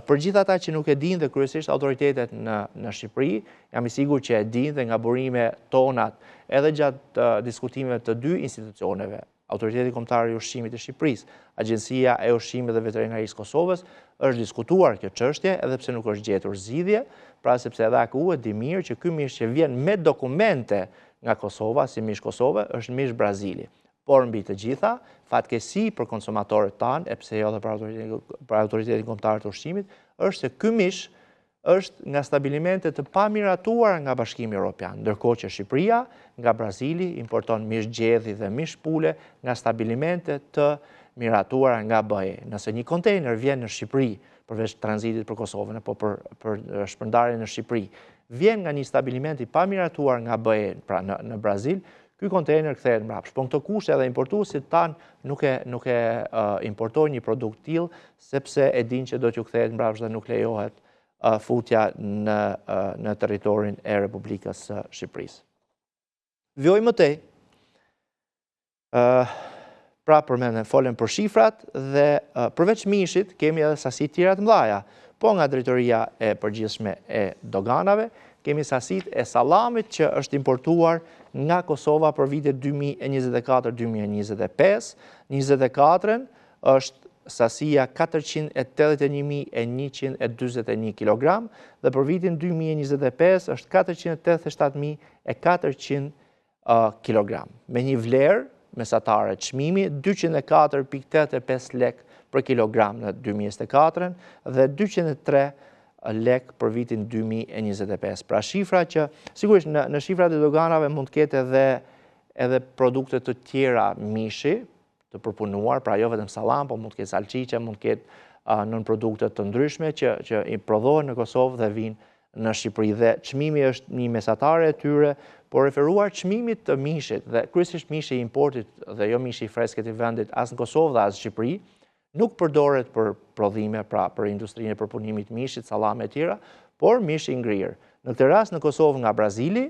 Speaker 3: për gjithë ata që nuk e dinë dhe kryesisht autoritetet në në Shqipëri, jam i sigurt që e dinë dhe nga burime tonat edhe gjatë diskutimeve të dy institucioneve, Autoriteti Kombëtar i Ushqimit të Shqipërisë, Agjencia e Ushqimit dhe Veterinarisë Kosovës, është diskutuar kjo çështje edhe pse nuk është gjetur zgjidhje, pra sepse edhe AKU e di mirë që ky mish që vjen me dokumente nga Kosova, si mish Kosove, është mish Brazili. Por mbi të gjitha, fatkeqësi për konsumatorët tanë, e pse jo dhe për autoritetin, për autoritetin kombëtar të ushqimit, është se ky mish është nga stabilimente të pamiratuara nga Bashkimi Europian, ndërkohë që Shqipëria nga Brazili importon mish gjedhi dhe mish pule nga stabilimente të miratuara nga BE. Nëse një kontejner vjen në Shqipëri, përveç tranzitit për Kosovën apo për për shpërndarjen në Shqipëri, vjen nga një stabiliment i pamiratuar nga BE, pra në në Brazil, ky kontejner kthehet mbrapsht. Po në këto kushte edhe importuesit tanë nuk e nuk e uh, importojnë një produkt të tillë sepse e dinë që do t'ju kthehet mbrapsht dhe nuk lejohet uh, futja në uh, në territorin e Republikës së Shqipërisë. Vijoj më tej. Pra përmendëm, folëm për shifrat dhe përveç mishit kemi edhe sasi tjera të mëdhaja. Po nga drejtoria e përgjithshme e doganave, kemi sasitë e sallamit që është importuar nga Kosova për vitet 2024-2025. 24-ën është sasia 481.141 kg dhe për vitin 2025 është 487.400 kilogram, me një vlerë mesatare çmimi 204.85 lek për kilogram në 2024 dhe 203 lek për vitin 2025. Pra shifra që, sigurisht në, në shifrat e doganave mund të ketë edhe, edhe produkte të tjera mishi, të përpunuar, pra jo vetëm sallam, po mund të ketë salçiçe, mund të ketë uh, nënprodukte të ndryshme që që i prodhohen në Kosovë dhe vijnë në Shqipëri dhe çmimi është një mesatare e tyre, por referuar çmimit të mishit dhe kryesisht mishi i importit dhe jo mishi i freskët i vendit as në Kosovë dhe as në Shqipëri, nuk përdoret për prodhime, pra për industrinë e përpunimit të mishit, sallame e tjera, por mish i ngrirë. Në këtë rast në Kosovë nga Brazili,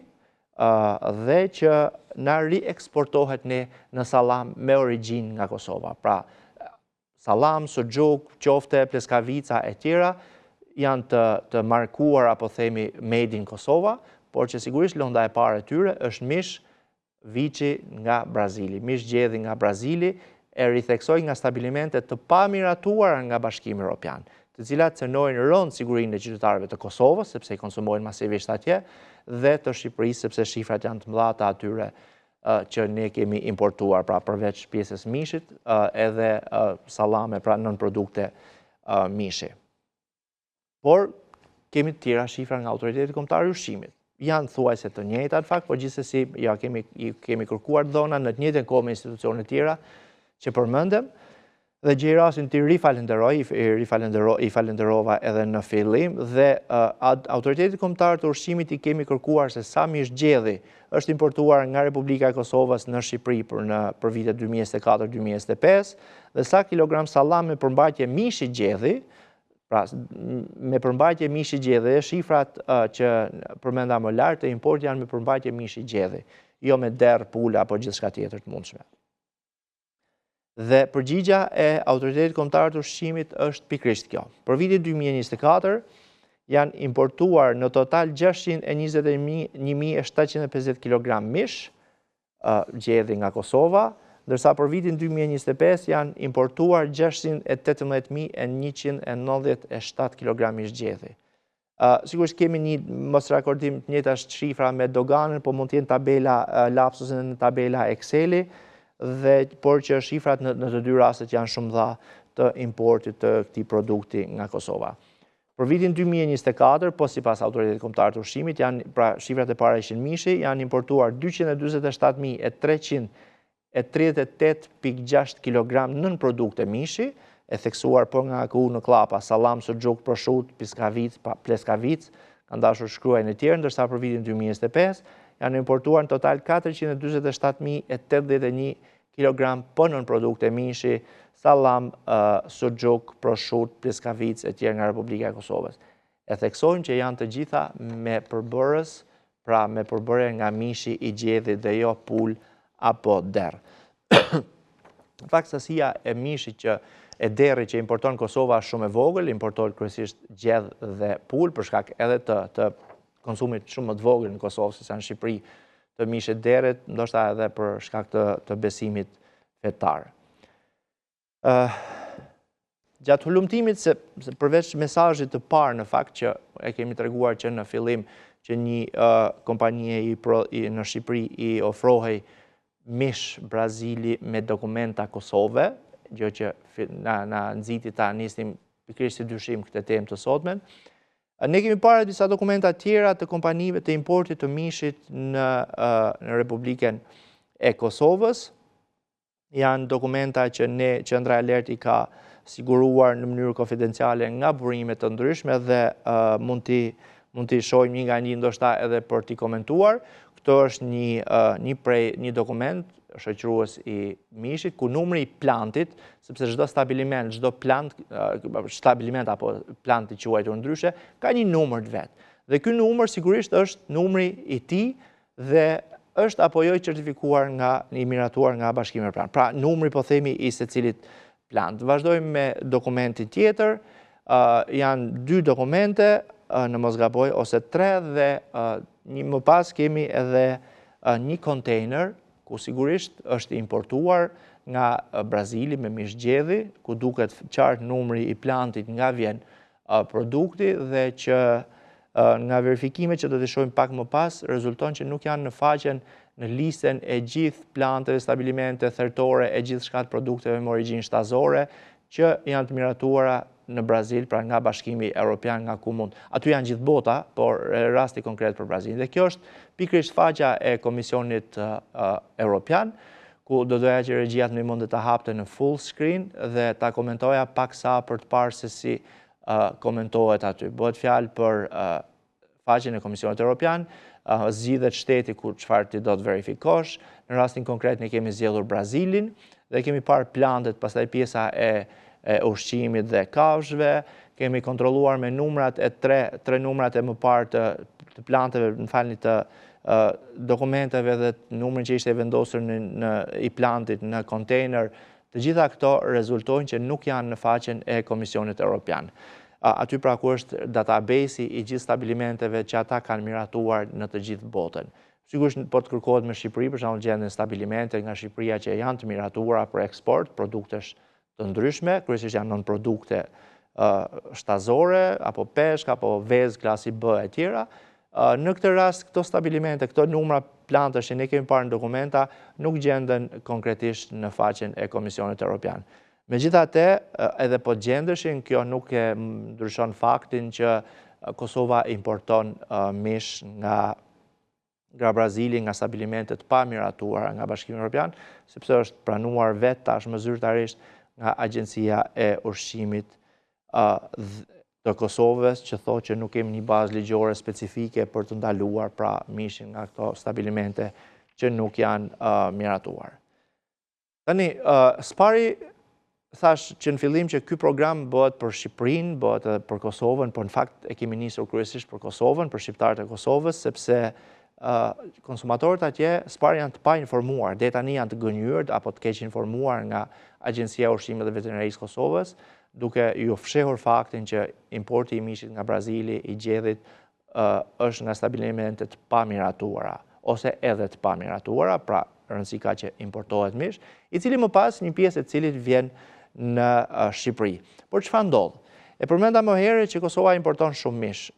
Speaker 3: dhe që na rieksportohet ne në sallam me origjinë nga Kosova. Pra, sallam, suxhuk, qofte, pleskavica e tjera, janë të, të markuar apo themi made in Kosova, por që sigurisht lënda e parë e tyre është mish viçi nga Brazili, mish gjedhi nga Brazili, e ritheksoj nga stabilimente të pamiratuara nga Bashkimi Europian, të cilat cenojnë rëndë sigurinë e qytetarëve të Kosovës, sepse i konsumojnë masivisht atje, dhe të Shqipërisë, sepse shifrat janë të mëdha të atyre që ne kemi importuar, pra përveç pjesës mishit, edhe sallame, pra nënprodukte mishi. Por kemi të tjera shifra nga Autoriteti Kombëtar i Ushqimit. Janë thuajse të njëjta në fakt, por gjithsesi ja kemi i kemi kërkuar të dhëna në të njëjtën kohë me institucione të tjera që përmendëm dhe gjej rastin t'i rifalenderoj, i rifalenderoj, i falenderova edhe në fillim dhe uh, Autoritetit Kombëtar të Ushqimit i kemi kërkuar se sa mish gjedhi është importuar nga Republika e Kosovës në Shqipëri për në për vitet 2024-2025 dhe sa kilogram sallam me përmbajtje mishi gjedhi Pra, me përmbajtje mishi gjedhi, dhe shifrat që përmenda më lart të importit janë me përmbajtje mishi gjedhi, jo me derr, pula apo gjithçka tjetër të mundshme. Dhe përgjigja e Autoritetit Kombëtar të Ushqimit është pikërisht kjo. Për vitin 2024 janë importuar në total 621.750 kg mish, gjedhi nga Kosova, ndërsa për vitin 2025 janë importuar 618.197 kg mish gjedhi. Sigurisht kemi një mosrakordim të njëjta shifra me doganën, po mund të jenë tabela lapsus në tabela Exceli. dhe por që shifrat në, në të dy rastet janë shumë të mëdha të importit të këtij produkti nga Kosova. Për vitin 2024, po sipas Autoritetit Kombëtar të Ushqimit, janë pra shifrat e para ishin mishi, janë importuar 247.338.6 kg nënprodukte mishi, e theksuar po nga AKU në kllapa, sallam, suxhuk, proshutë, piskavicë, pleskavicë, kanë dashur shkruajnë e tjerë, ndërsa për vitin 2025 janë importuar në total 447.081 kilogram po nënprodukte mishi, sallam, suxhuk, proshutë, pleskavicë e tjerë nga Republika e Kosovës. E theksojmë që janë të gjitha me përbërës, pra me përbërje nga mishi i gjedhit dhe jo pulë apo derr. Në fakt, sasia e mishit që e derrit që importon Kosova është shumë e vogël, importohet kryesisht gjedh dhe pulë, për shkak edhe të, të konsumit shumë më të vogël në Kosovë, sesa në Shqipëri, të mishit derrit, ndoshta edhe për shkak të, të besimit fetar. Uh, gjatë hulumtimit, se, se përveç mesazhit të parë në fakt që e kemi treguar që në fillim që një uh, kompanie i pro, i, në Shqipëri i ofrohej mish Brazili me dokumenta Kosove, gjë që na, na nxiti ta nisnim pikërisht si dyshim këtë temë të sotmen, Ne kemi parë disa dokumenta tjera të kompanive të importit të mishit në, në Republikën e Kosovës. Janë dokumenta që ne Qendra Alert i ka siguruar në mënyrë konfidenciale nga burime të ndryshme dhe mund t'i mund t'i shohim një nga një ndoshta edhe për t'i komentuar. Këto është një, një prej një dokument shoqërues i mishit, ku numri i plantit, sepse çdo stabiliment, çdo plant, stabiliment apo plant i quajtur ndryshe, ka një numër të vet. Dhe ky numër sigurisht është numri i tij dhe është apo jo i certifikuar nga i miratuar nga Bashkimi Evropian. Pra numri po themi i secilit plant. Vazhdojmë me dokumentin tjetër. Janë dy dokumente, në mos gaboj ose tre dhe një më pas kemi edhe një kontejner ku sigurisht është importuar nga Brazili me mish gjedhi, ku duket qartë numri i plantit nga vjen produkti dhe që nga verifikimet që do të shohim pak më pas, rezulton që nuk janë në faqen në listën e gjithë planteve, stabilimente, thertore, e gjithçka të produkteve me origjinë shtazore, që janë të miratuara në Brazil, pra nga Bashkimi Europian, nga ku mund. Aty janë gjithë bota, por rasti konkret për Brazilin. Dhe kjo është pikërisht faqja e Komisionit Europian, ku do doja që regjia të më ndihmonte ta hapte në full screen dhe ta komentoja pak sa për të parë se si komentohet aty. Bëhet fjalë për faqen e Komisionit Europian, zgjidhet shteti ku çfarë ti do të verifikosh. Në rastin konkret ne kemi zgjedhur Brazilin dhe kemi parë plantet, pastaj pjesa e, e ushqimit dhe kafshëve, kemi kontrolluar me numrat e tre, tre numrat e më parë të, të planteve, më falni të dokumenteve dhe numrin që ishte i vendosur në, në i plantit në kontejner, të gjitha këto rezultojnë që nuk janë në faqen e Komisionit Europian. Aty pra ku është database-i i gjithë stabilimenteve që ata kanë miratuar në të gjithë botën. Sigurisht po të kërkohet me Shqipëri, për shembull gjenden stabilimente nga Shqipëria që janë të miratuara për eksport produktesh të ndryshme, kryesisht janë nënprodukte shtazore, apo peshk, apo vezë, klasi B e tjera. Në këtë rast, këto stabilimente, këto numra plantësh që ne kemi parë në dokumenta, nuk gjenden konkretisht në faqen e Komisionit Europian. Megjithatë, edhe po gjendeshin, kjo nuk e ndryshon faktin që Kosova importon mish nga nga Brazili, nga stabilimente të pamiratuara nga Bashkimi Evropian, sepse është pranuar vetë tashmë zyrtarisht nga Agjencia e Ushqimit të Kosovës, që thotë që nuk kemi një bazë ligjore specifike për të ndaluar pra mishin nga këto stabilimente që nuk janë miratuar. Tani, së pari, thashë që në fillim që ky program bëhet për Shqipërinë, bëhet edhe për Kosovën, por në fakt e kemi nisur kryesisht për Kosovën, për shqiptarët e Kosovës, sepse konsumatorët atje së pari janë të painformuar, deri tani janë të gënjyer apo të keqinformuar nga Agjencia e Ushqimit dhe Veterinarisë së Kosovës, duke ju fshehur faktin që importi i mishit nga Brazili, i gjedhit, është nga stabilimente të pamiratuara, ose edhe të pamiratuara, pra rëndësi ka që importohet mish, i cili më pas një pjesë e cilit vjen në Shqipëri. Por çfarë ndodh? E përmenda më herët që Kosova importon shumë mish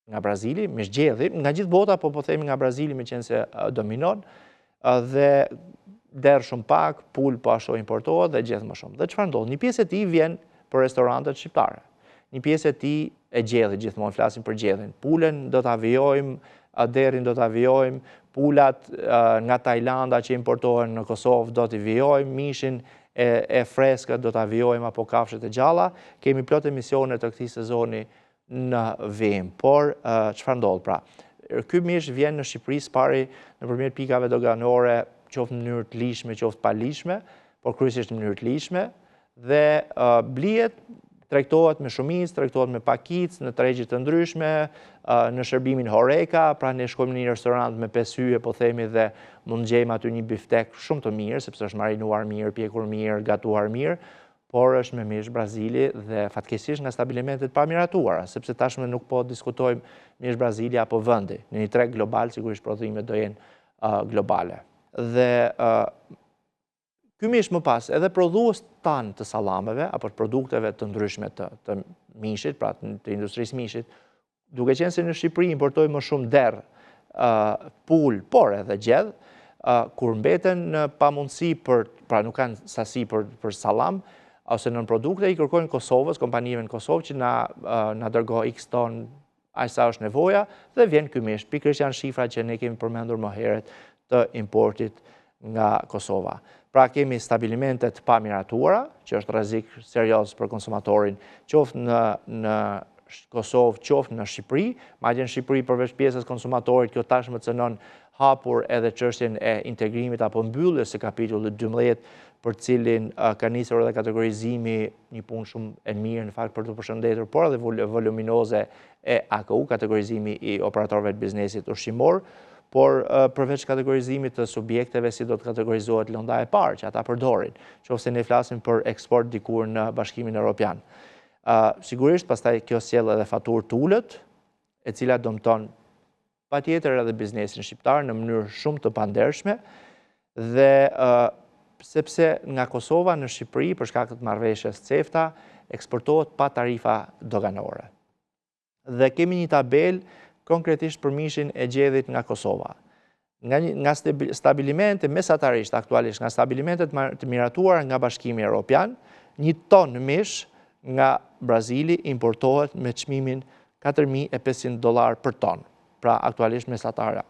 Speaker 3: nga Brazili, mish gjedhi, nga gjithë bota, po po themi nga Brazili meqenëse dominon, dhe Derr shumë pak, pulë po ashtu importohet dhe gjedh më shumë. Dhe çfarë ndodh? Një pjesë e tij vjen për restorantet shqiptare. Një pjesë e tij e gjedhit, gjithmonë flasim për gjedhin. Pulën do ta vijojmë, derrin do ta vijojmë, pulat nga Tajlanda që importohen në Kosovë do t'i vijojmë, mishin e, e freskët do ta vijojmë apo kafshët e gjalla. Kemi plot emisione të këtij sezoni në vijim. Por, çfarë ndodh pra? Ky mish vjen në Shqipëri së pari nëpërmjet pikave doganore, qoftë në mënyrë të ligjshme, qoftë të paligjshme, por kryesisht në mënyrë të ligjshme, dhe blihet, tregtohet me shumicë, tregtohet me pakicë, në tregje të ndryshme, në shërbimin Horeca, pra ne shkojmë në një restorant me 5 yje, po themi dhe mund gjejmë aty një biftek shumë të mirë, sepse është marinuar mirë, pjekur mirë, gatuar mirë, por është me mish Brazili dhe fatkeqësisht nga stabilimentet e pamiratuara, sepse tashmë nuk po diskutojmë mish Brazili apo vendi. Në një treg global, sigurisht prodhimet do jenë globale. Dhe ky mish më pas, edhe prodhues tanë të sallameve, apo të produkteve të ndryshme të, të mishit, pra të industrisë mishit, Duke qenë se në Shqipëri importojmë më shumë derr, pulë, por edhe gjedh, kur mbeten në pamundësi për, pra nuk kanë sasi për, për sallam, ose nënprodukte, i kërkojnë Kosovës, kompanive në Kosovë, që na, na dërgo x ton, aq sa është nevoja, dhe vjen ky mish. Pikërisht janë shifra që ne kemi përmendur më herët të importit nga Kosova. Pra kemi stabilimente të pamiratuara, që është rrezik serioz për konsumatorin, qoftë në, në Kosovë, qoftë në Shqipëri, madje në Shqipëri përveç pjesës konsumatorit, kjo tashmë cënon hapur edhe çështjen e integrimit apo mbylljes së kapitullit 12, për cilin ka nisur edhe kategorizimi, një punë shumë e mirë në fakt për t'u përshëndetur, por edhe voluminoze e AKU, kategorizimi i operatorëve të biznesit ushqimor, por përveç kategorizimit të subjekteve si do të kategorizohet lënda e parë që ata përdorin, qoftë se ne flasim për eksport dikur në Bashkimin Europian. Sigurisht, pastaj kjo sjell edhe faturë të ulët, e cila dëmton patjetër edhe biznesin shqiptar në mënyrë shumë të pandershme dhe sepse nga Kosova në Shqipëri për shkak të marrëveshjes CEFTA eksportohet pa tarifa doganore. Dhe kemi një tabelë konkretisht për mishin e gjedhit nga Kosova. Nga, nga stabilimente, mesatarisht aktualisht, nga stabilimentet të miratuara nga Bashkimi Europian, një ton mish nga Brazili importohet me çmimin 4500 dollarë për ton. Pra aktualisht mesatarja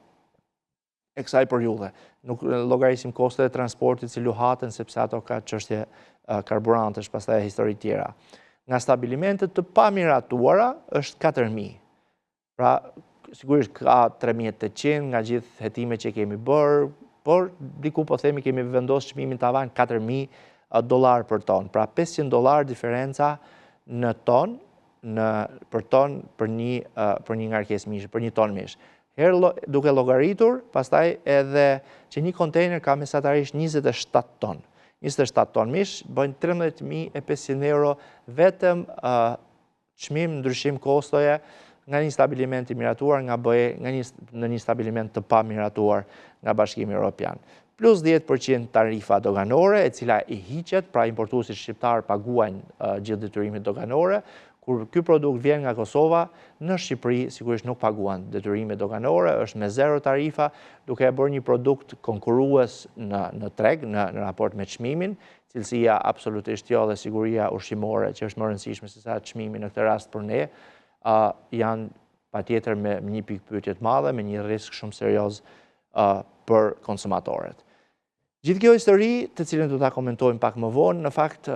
Speaker 3: e kësaj periudhe. Nuk llogarisim kostot e transportit si luhaten, sepse ato ka çështje karburantesh, pastaj e histori tjera. Nga stabilimentet të pamiratuara është 4000. Pra, sigurisht ka 3800 nga gjithë hetimet që kemi bërë, por diku po themi kemi vendosë çmimin tavan 4000 dollarë për ton. Pra, 500 dollarë diferenca në ton, në, për ton për një, për një ngarkesë mish, për një ton mish. Herë duke llogaritur, pastaj edhe që një kontejner ka mesatarisht 27 ton. 27 ton mish bëjnë 13.500 euro vetëm çmim ndryshim kostoje nga një stabiliment i miratuar nga BE, nga një, në një stabiliment të pamiratuar nga Bashkimi Europian. Plus 10% tarifa doganore, e cila i hiqet, pra importuesit shqiptarë paguajnë gjithë detyrimet doganore, kur ky produkt vjen nga Kosova, në Shqipëri sigurisht nuk paguan detyrime doganore, është me zero tarifa, duke e bërë një produkt konkurrues në, në treg, në, në raport me çmimin, cilësia absolutisht jo dhe siguria ushqimore që është më e rëndësishme se sa çmimi në këtë rast për ne, janë patjetër me një pikëpyetje të madhe, me një risk shumë serioz për konsumatorët. Gjithë kjo histori, të cilën do ta komentojmë pak më vonë, në fakt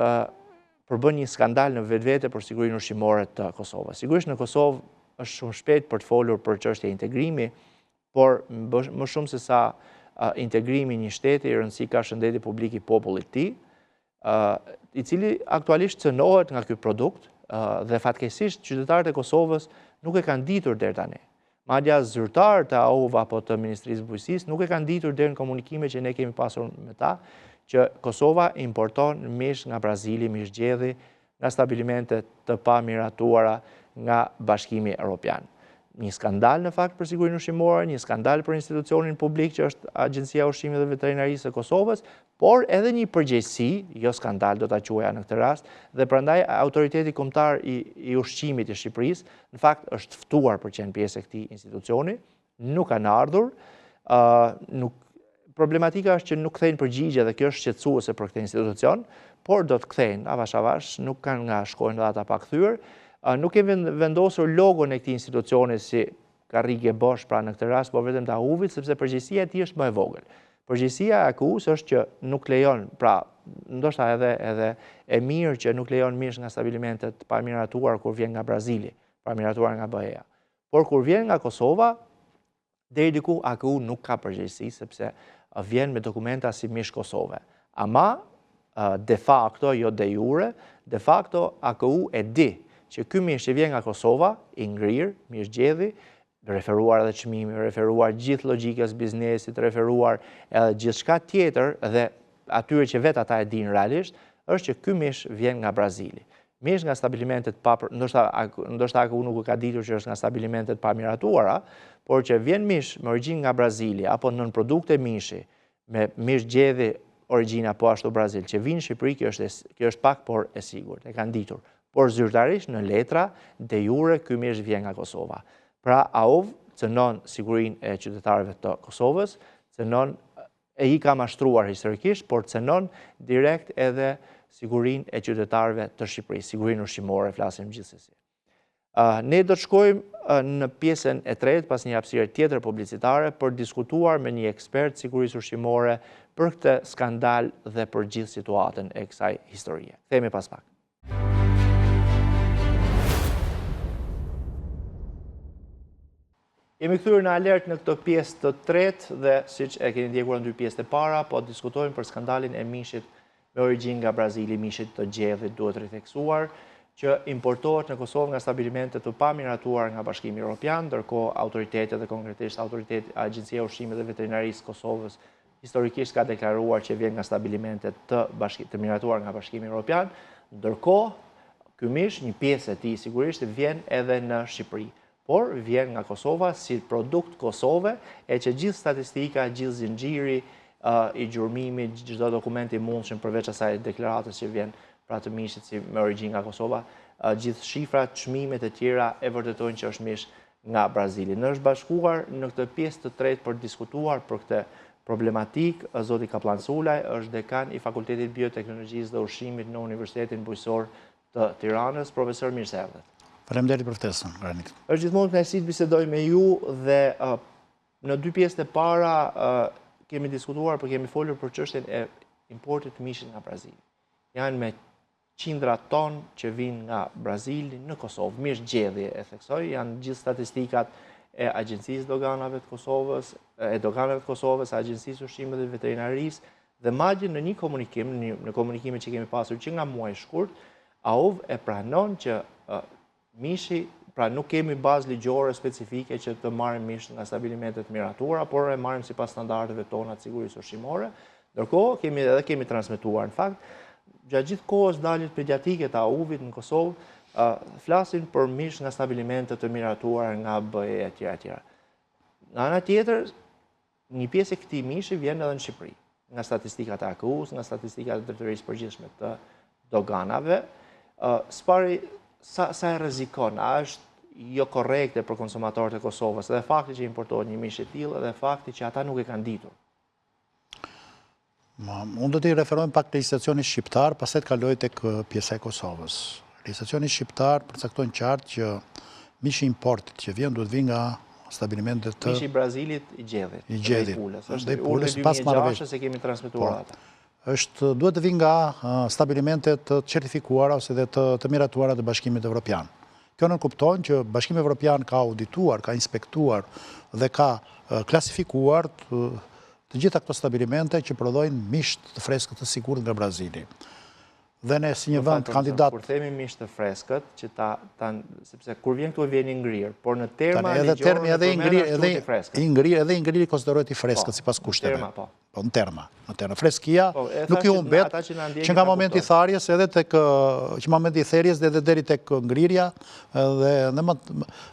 Speaker 3: përbën një skandal në vetvete për sigurinë ushqimore të Kosovës. Sigurisht në Kosovë është shumë shpejt për të folur për çështje integrimi, por më shumë se sa integrimi i një shteti, rëndësi ka shëndeti publik i popullit të tij, i cili aktualisht cënohet nga ky produkt dhe fatkeqësisht qytetarët e Kosovës nuk e kanë ditur deri tani. Madje as zyrtarë të AUV apo të Ministrisë së Bujqësisë nuk e kanë ditur deri në komunikime që ne kemi pasur me ta, që Kosova importon mish nga Brazili, mish gjedhi, nga stabilimente të pamiratuara nga Bashkimi Europian. Një skandal në fakt për sigurinë ushqimore, një skandal për institucionin publik që është Agjencia e Ushqimit dhe Veterinarisë së Kosovës, por edhe një përgjegjësi, jo skandal do ta quaja në këtë rast, dhe prandaj Autoriteti Kombëtar i, i Ushqimit i Shqipërisë, në fakt është ftuar për të qenë pjesë e këtij institucioni, nuk kanë ardhur, nuk. Problematika është që nuk kthejnë përgjigje dhe kjo është shqetësuese për këtë institucion, por do të kthejnë, avash avash, nuk kanë nga shkojnë dhe ata pa kthyer. Nuk kemi vendosur logon e këtij institucioni si karrige bosh pra në këtë rast, por vetëm të AUV-it, sepse përgjegjësia e tij është më e vogël. Përgjegjësia e AKU-së është që nuk lejon, pra ndoshta edhe edhe e mirë që nuk lejon mish nga stabilimentet pa miratuar kur vjen nga Brazili, pa miratuar nga BE-ja. Por kur vjen nga Kosova, Deri diku AKU nuk ka përgjegjësi sepse vjen me dokumenta si mish Kosove. Ama de facto, jo de jure, de facto AKU e di që ky mish që vjen nga Kosova, i ngrirë, mish gjedhi, referuar edhe çmimit, referuar gjithë logjikës biznesit, referuar edhe gjithçka tjetër dhe atyre që vetë ata e dinë realisht, është që ky mish vjen nga Brazili. Mish nga stabilimentet pa, ndoshta ndoshta AKU nuk e ka ditur që është nga stabilimentet pa miratuara, por që vjen mish me origjinë nga Brazili apo nënprodukte mishi me mish gjedhi origjina po ashtu Brazil, që vijnë në Shqipëri, kjo është kjo është pak por e sigurt, e kanë ditur. Por zyrtarisht në letra de jure ky mish vjen nga Kosova. Pra AUV cënon sigurinë e qytetarëve të Kosovës, cënon e i ka mashtruar historikisht, por cenon direkt edhe sigurinë e qytetarëve të Shqipërisë, sigurinë ushqimore, flasim gjithsesi. Ne do të shkojmë në pjesën e tretë, pas një hapësire tjetër publicitare, për diskutuar me një ekspert sigurisë ushqimore për këtë skandal dhe për gjithë situatën e kësaj historie. Kthehemi pas pak. Jemi kthyer në alert në këtë pjesë të tretë dhe siç e keni ndjekur në dy pjesët e para, po diskutojmë për skandalin e mishit me origjinë nga Brazili, mishit të gjedhit duhet ritheksuar, që importohet në Kosovë nga stabilimente të pamiratuara nga Bashkimi Evropian, ndërkohë autoritetet dhe konkretisht autoriteti Agjencia e Ushqimit dhe Veterinarisë së Kosovës historikisht ka deklaruar që vjen nga stabilimente të, bashki, të miratuar nga Bashkimi Evropian, ndërkohë ky mish, një pjesë e tij sigurisht vjen edhe në Shqipëri. Por vjen nga Kosova si produkt Kosove e që gjithë statistika, gjithë zinxhiri i gjurmimit, çdo dokument i mundshëm përveç asaj deklaratës që vjen pra të mishit si me origjinë nga Kosova, gjithë shifrat, çmimet e tjera e vërtetojnë që është mish nga Brazili. Na është bashkuar në këtë pjesë të tretë për të diskutuar për këtë problematikë, zoti Kapllan Sulaj është dekan i Fakultetit Bioteknologjisë dhe Ushqimit në Universitetin Bujqësor të Tiranës. Profesor, mirë se erdhët.
Speaker 4: Faleminderit për ftesën, Granit.
Speaker 3: Është gjithmonë kënaqësi të bisedoj me ju dhe në dy pjesët e para kemi diskutuar, por kemi folur për çështjen e importit të mishit nga Brazili. Janë me qindra ton që vijnë nga Brazili në Kosovë. Mish gjedhi e theksoj, janë gjithë statistikat e Agjencisë Doganave të Kosovës, e Doganave të Kosovës, Agjencisë Ushqimit dhe Veterinarisë, Dhe madje në një komunikim, në komunikimet që kemi pasur që nga muaji shkurt, AUV e pranon që mishi, pra nuk kemi bazë ligjore specifike që të marrim mish nga stabilimente të miratuara, por e marrim sipas standardeve tona të sigurisë ushqimore. Ndërkohë kemi edhe kemi transmetuar në fakt gjatë gjithë kohës daljet mediatike të AUV-it në Kosovë flasin për mish nga stabilimente të miratuara nga BE etj etj. Nga ana tjetër, Një pjesë e këtij mishi vjen edhe në Shqipëri, nga statistikat e AKU-së, nga statistikat e Drejtorisë Përgjithshme të Doganave. Së pari, sa, sa e rrezikon, a është jo korrekte për konsumatorët e Kosovës, edhe fakti që importohet një mish i tillë, edhe fakti që ata nuk e kanë ditur.
Speaker 4: Ma, unë do t'i referohem pak legjislacionit shqiptar, pastaj të kaloj tek pjesa e Kosovës. Legjislacioni shqiptar përcakton qartë që mishi i importit që vjen duhet të vijë nga stabilimente të
Speaker 3: Mishi i Brazilit i gjedhit,
Speaker 4: i gjedhit,
Speaker 3: dhe i pulës.
Speaker 4: Është i pulës pas
Speaker 3: marrëveshjes e kemi transmetuar
Speaker 4: po. atë. Është duhet të vijë nga stabilimente të certifikuara ose dhe të, të miratuara të Bashkimit Evropian. Kjo nënkupton që Bashkimi Evropian ka audituar, ka inspektuar dhe ka klasifikuar të gjitha këto stabilimente që prodhojnë mish të freskët të sigurt nga Brazili. Dhe ne si një vend kandidat...
Speaker 3: Kur themi mish të freskët, që ta, ta, sepse kur vjen këtu vjen i ngrirë, por në terma edhe
Speaker 4: termi edhe i ngrirë, edhe i ngrirë, edhe i ngrirë konsiderohet i freskët po, sipas kushteve.
Speaker 3: Terma, po.
Speaker 4: Po në terma, në terma. Freskia po, nuk i humbet që nga momenti i tharjes edhe tek që momenti i therjes dhe deri tek ngrirja dhe në më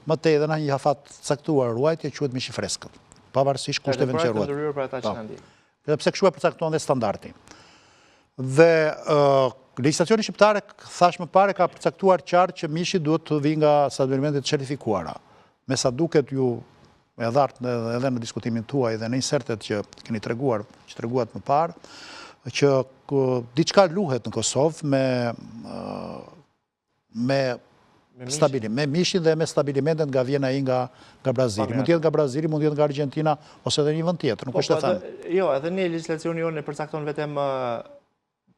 Speaker 4: më tej edhe në një afat caktuar ruajtje quhet mish i freskët. Pavarësisht kushteve
Speaker 3: në që ruhet. Për ata që po. na
Speaker 4: ndjekin. Edhe pse kështu e përcakton dhe standardi. Dhe legjislacioni shqiptar, thashë më parë, ka përcaktuar qartë që mishi duhet të vijë nga stabilimente të certifikuara. Me sa duket ju. e dhatë edhe në diskutimin tuaj dhe në insertet që keni treguar, që treguat më parë, që diçka luhet në Kosovë me me stabilim, me mishin dhe me stabilimentet nga vjen ai nga nga Brazili. Mund të jetë nga Brazili, mund të jetë nga Argentina ose edhe një vend tjetër, nuk po, është e po,
Speaker 3: thënë. Jo, edhe ne legjislacioni jonë e përcakton vetëm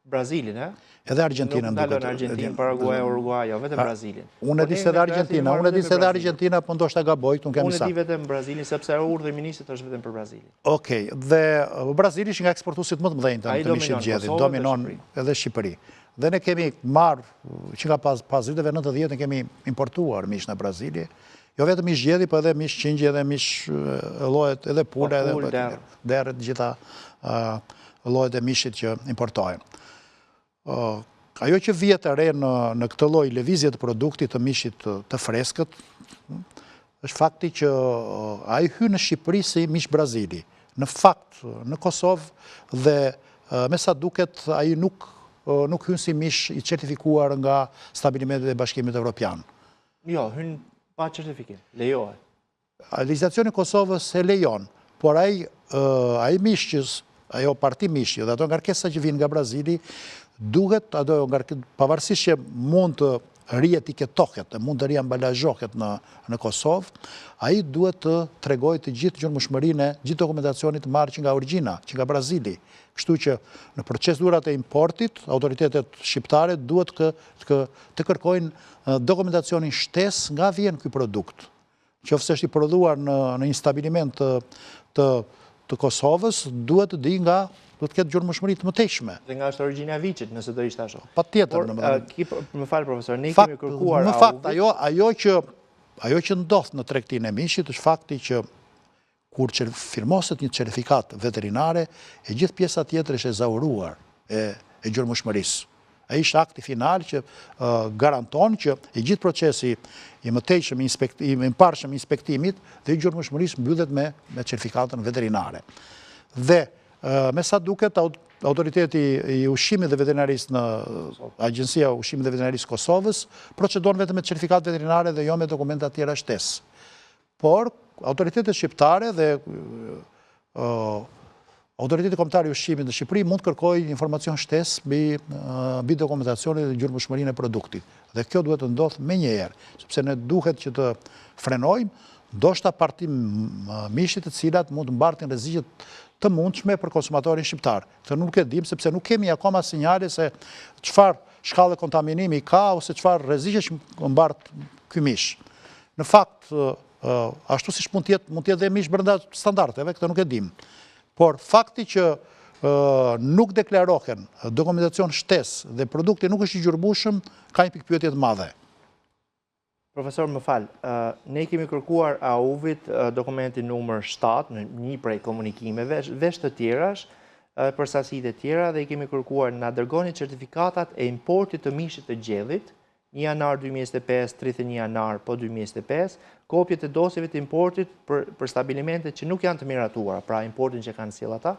Speaker 3: Brazilin, e?
Speaker 4: Edhe Argentina
Speaker 3: Nuk ndalon Argentinë, Paraguay, Uruguay, jo, vetëm Brazilin.
Speaker 4: Unë e di se edhe Argentina, unë e di se edhe Argentina, po ndoshta gaboj, këtu nuk jam i
Speaker 3: saktë. Unë e di vetëm Brazilin, sepse urdhri i ministrit është vetëm për Brazilin.
Speaker 4: Okej, dhe Brazili është nga eksportuesit më të mëdhenj të mishit gjedhi, dominon edhe Shqipëri. Dhe ne kemi marrë, që nga pas, pas viteve 90, ne kemi importuar mish nga Brazili, jo vetëm mish gjedhi, po edhe mish qingji, edhe mish llojet, edhe po, pula, edhe derr, të gjitha llojet e mishit që importohen. Ajo që vihet re në, në këtë lloj lëvizje të produktit të mishit të, të freskët, është fakti që ai hyn në Shqipëri si mish Brazili. Në fakt, në Kosovë dhe me sa duket ai nuk nuk hyn si mish i certifikuar nga stabilimentet e Bashkimit Evropian.
Speaker 3: Jo, hyn pa certifikim, lejohet.
Speaker 4: Legjislacioni i Kosovës e lejon, por ai ai mish që ajo parti mishi dhe ato ngarkesa që vijnë nga Brazili duhet ato ngarkesa pavarësisht që mund të rietiketohet, mund të riambalazhohet në në Kosovë, ai duhet të tregojë të gjithë gjurmushmërinë e gjithë dokumentacionit të marrë që nga origjina, që nga Brazili. Kështu që në procedurat e importit, autoritetet shqiptare duhet të të, të kërkojnë dokumentacionin shtesë nga vjen ky produkt. Qoftë se është i prodhuar në në një stabiliment të të të Kosovës, duhet të dijë nga duhet të ketë gjurmushmëri të
Speaker 3: mëtejshme. Dhe nga është origjina e viçit, nëse do ishte
Speaker 4: ashtu. Patjetër, domethënë.
Speaker 3: Më fal profesor, ne kemi kërkuar
Speaker 4: Në fakt, ajo ajo që ajo që ndodh në tregtinë e mishit është fakti që Kur firmoset një certifikatë veterinare, e gjithë pjesa tjetër është ezauruar e e gjurmushmërisë. Ai është akti final që garanton që i gjithë procesi i mëtejshëm i i mëparshëm i inspektimit dhe i gjurmushmërisë mbyllet me me certifikatën veterinare. Dhe me sa duket Autoriteti i Ushqimit dhe Veterinarisë në Agjencia e Ushqimit dhe Veterinarisë Kosovës procedon vetëm me certifikatë veterinare dhe jo me dokumenta tjera shtesë. Por, autoritetet shqiptare dhe Autoriteti Kombëtar i Ushqimit në Shqipëri mund të kërkojë informacion shtesë mbi mbi dokumentacionin dhe gjurmushmërinë e produktit. Dhe kjo duhet të ndodhë menjëherë, sepse ne duhet që të frenojmë ndoshta parti mishi të cilat mund të mbartin rreziqe të mundshme për konsumatorin shqiptar. Këtë nuk e dimë sepse nuk kemi akoma sinjale se çfarë shkalle kontaminimi ka ose çfarë rreziqesh mbart ky mish. Në fakt, ashtu siç mund të jetë, mund të jetë dhe mish brenda standardeve, këtë nuk e dimë. Por fakti që nuk deklarohen dokumentacion shtesë dhe produkti nuk është i gjurmueshëm, ka një pikëpyetje të madhe.
Speaker 3: Profesor, më fal, ne kemi kërkuar AUV-it dokumentin numër 7 në një prej komunikimeve, veç të tjerash, për sasitë e tjera dhe i kemi kërkuar na dërgoni certifikatat e importit të mishit të gjedhit, një janar 2025, 31 janar, po 2025, kopjet e dosjeve të importit për, për stabilimentet që nuk janë të miratuara, pra importin që kanë sjellë ata,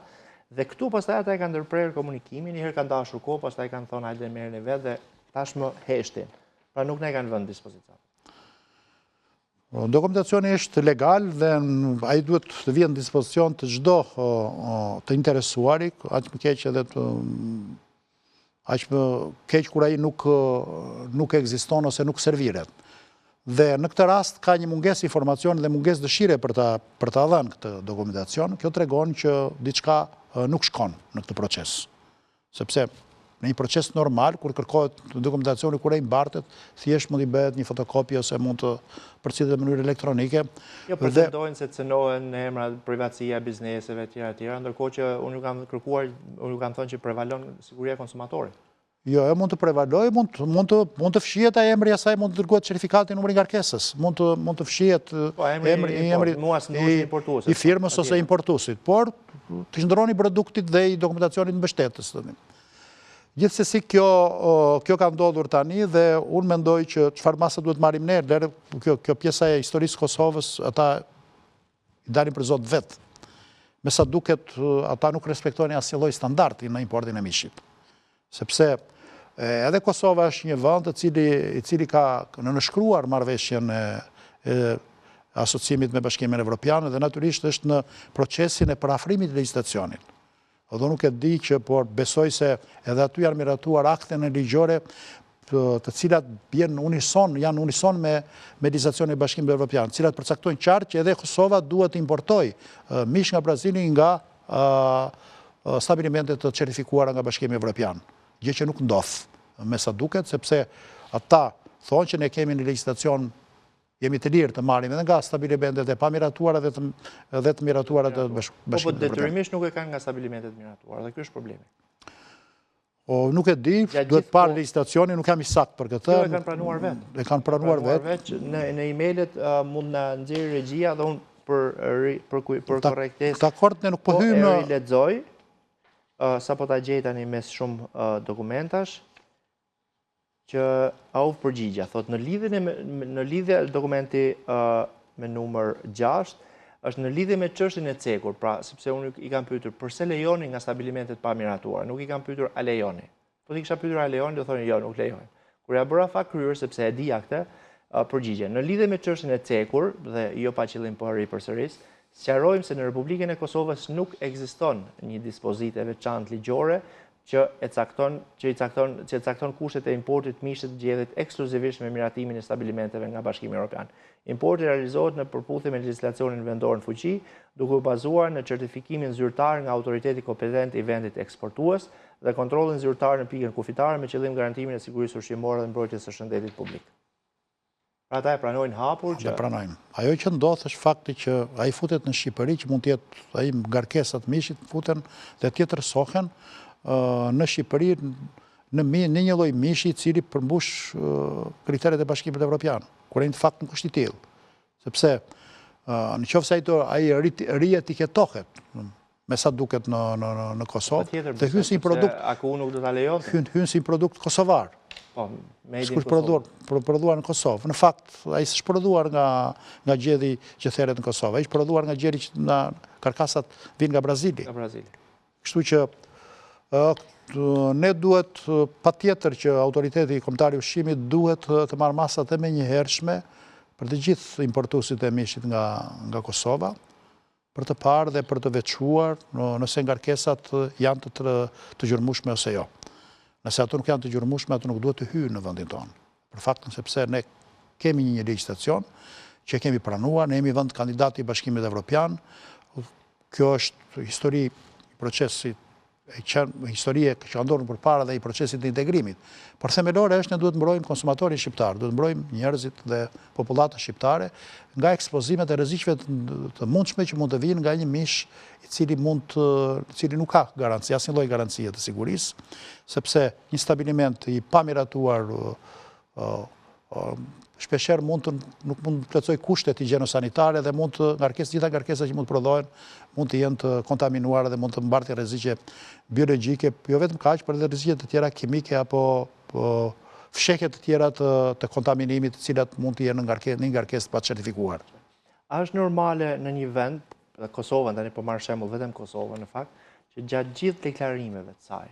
Speaker 3: dhe këtu pastaj ata e kanë ndërprerë komunikimin, një herë kanë dashur kohë, pastaj kanë thonë hajde merreni vetë dhe tashmë heshtin. Pra nuk na e kanë vënë në dispozicion.
Speaker 4: Dokumentacioni është legal dhe ai duhet të vihet në dispozicion të çdo të interesuari, aq më keq edhe të aq më keq kur ai nuk nuk ekziston ose nuk serviret. Dhe në këtë rast ka një mungesë informacioni dhe mungesë dëshire për ta për ta dhënë këtë dokumentacion. Kjo tregon që diçka nuk shkon në këtë proces. Sepse në një proces normal, kur kërkohet dokumentacioni, kur ai mbartet, thjesht mund t'i bëhet një fotokopje ose mund të përcillet në mënyrë
Speaker 3: elektronike. Jo, pretendojnë se cenohen emra, privatësia e bizneseve, etj, etj, ndërkohë që unë ju kam kërkuar, unë ju kam thënë që prevalon siguria e konsumatorit.
Speaker 4: Jo, e mund të prevalojë, mund të mund të mund të fshihet ai emri i asaj, mund të dërgohet certifikati numri ngarkesës, mund të mund të fshihet po, emri
Speaker 3: emri po,
Speaker 4: i, i firmës ose importuesit, por t'i qëndroni produktit dhe i dokumentacionit mbështetës. Gjithsesi kjo, kjo ka ndodhur tani dhe unë mendoj që çfarë masa duhet marrim ne, lëre, kjo, kjo pjesa e historisë së Kosovës, ata i dalin për zot vetë. Me sa duket, ata nuk respektojnë asnjë lloj standardi në importin e mishit. Sepse edhe Kosova është një vend të cili, i cili ka nënshkruar marrëveshjen e, e. asociimit me Bashkimin Evropian dhe natyrisht është në procesin e përafrimit të legjislacionit. Dhe nuk e di që, por besoj se edhe aty janë miratuar akte nënligjore të cilat bien unison, janë unison me me legjislacionin e Bashkimit Evropian, të cilat përcaktojnë qartë që edhe Kosova duhet të importojë mish nga Brazili nga stabilimente të certifikuara nga Bashkimi Evropian. Gjë që nuk ndodh, me sa duket, sepse ata thonë që ne kemi një legjislacion Jemi të lirë të marrim edhe nga stabilimentet e pamiratuara dhe të dhe të miratuara të
Speaker 3: Bashkimit Evropian. Po, po detyrimisht nuk e kanë nga stabilimentet e miratuara dhe ky është problemi.
Speaker 4: O, nuk e di, duhet parë legjislacioni, nuk jam i saktë për këtë.
Speaker 3: Jo, e kanë pranuar vetë.
Speaker 4: E kanë pranuar
Speaker 3: vetë. Në, në e-mailet mund na nxjerrë regjia dhe unë për, për, për korrektesë.
Speaker 4: Dakord, ne nuk po, po hyjmë
Speaker 3: në... Po e rilexoj, sapo ta gjej tani mes shumë dokumentash, që AUV përgjigja, thotë në lidhje në lidhje dokumenti me numër 6, është në lidhje me çështjen e cekur, pra sepse unë i kam pyetur përse lejoni nga stabilimentet e pamiratuara, nuk i kam pyetur a lejoni. Po t'i kisha pyetur a lejoni, do thonin jo, nuk lejojmë. Kur ia bëra fakt kryer sepse e dija këtë përgjigje. Në lidhje me çështjen e cekur dhe jo pa qëllim po e ripërsëris, sqarojmë se në Republikën e Kosovës nuk ekziston një dispozitë e veçantë ligjore që e cakton që i cakton që cakton kushtet e importit të mishit të gjedhit ekskluzivisht me miratimin e stabilimenteve nga Bashkimi Evropian. Importi realizohet në përputhje me legjislacionin vendor në fuqi, duke u bazuar në certifikimin zyrtar nga autoriteti kompetent i vendit eksportues dhe kontrollin zyrtar në pikën kufitare me qëllim garantimin e sigurisë ushqimore dhe mbrojtjes së shëndetit publik. Pra ata e pranojnë hapur
Speaker 4: që... E pranojnë. Ajo që ndodh është fakti që ai futet në Shqipëri, që mund të jetë ai ngarkesat e mishit futen dhe tjetërsohen në Shqipëri në, mi, në një lloj mishi i cili përmbush kriteret e Bashkimit Evropian, kur ai në fakt nuk është i tillë. Sepse në qoftë se ai do ai rietiketohet, me sa duket në në në në Kosovë,
Speaker 3: dhe hyn si një produkt AKU nuk do ta
Speaker 4: lejonte. Hyn hyn si një produkt kosovar.
Speaker 3: Po,
Speaker 4: me edin Kosovë. Prodhuar, prodhuar në Kosovë. Në fakt, ai s'është prodhuar nga nga gjedhi që theret në Kosovë. Ai është prodhuar nga gjedhi që nga karkasat vijnë nga Brazili.
Speaker 3: Nga Brazili.
Speaker 4: Kështu që ne duhet patjetër që autoriteti kombëtar i ushqimit duhet të marrë masa të menjëhershme për të gjithë importuesit e mishit nga nga Kosova, për të parë dhe për të veçuar nëse ngarkesat janë të të gjurmueshme ose jo. Nëse ato nuk janë të gjurmueshme, ato nuk duhet të hyjnë në vendin tonë. Për faktin sepse ne kemi një legjislacion që e kemi pranuar, ne jemi vend kandidat i Bashkimit Evropian. Kjo është histori i procesit e qenë historie që ka ndodhur përpara dhe i procesit të integrimit. Por themelore është ne duhet mbrojmë konsumatorin shqiptar, duhet mbrojmë njerëzit dhe popullatën shqiptare nga ekspozimet e rreziqeve të mundshme që mund të vijnë nga një mish i cili mund të, i cili nuk ka garanci, asnjë lloj garancie të sigurisë, sepse një stabiliment i pamiratuar shpeshherë mund të nuk mund të plotësojë kushtet higjieno-sanitare dhe mund të ngarkesë, gjitha ngarkesat që mund të prodhohen mund të jenë të kontaminuara dhe mund të mbartin rreziqe biologjike, jo vetëm kaq, por edhe rreziqe të tjera kimike apo po, fshehje të tjera të, të kontaminimit të cilat mund të jenë në ngarkesë, në ngarkesë të pacertifikuar.
Speaker 3: A është normale në një vend, dhe Kosovën, tani po marr shembull vetëm Kosovën në fakt, që gjatë gjithë deklarimeve të saj,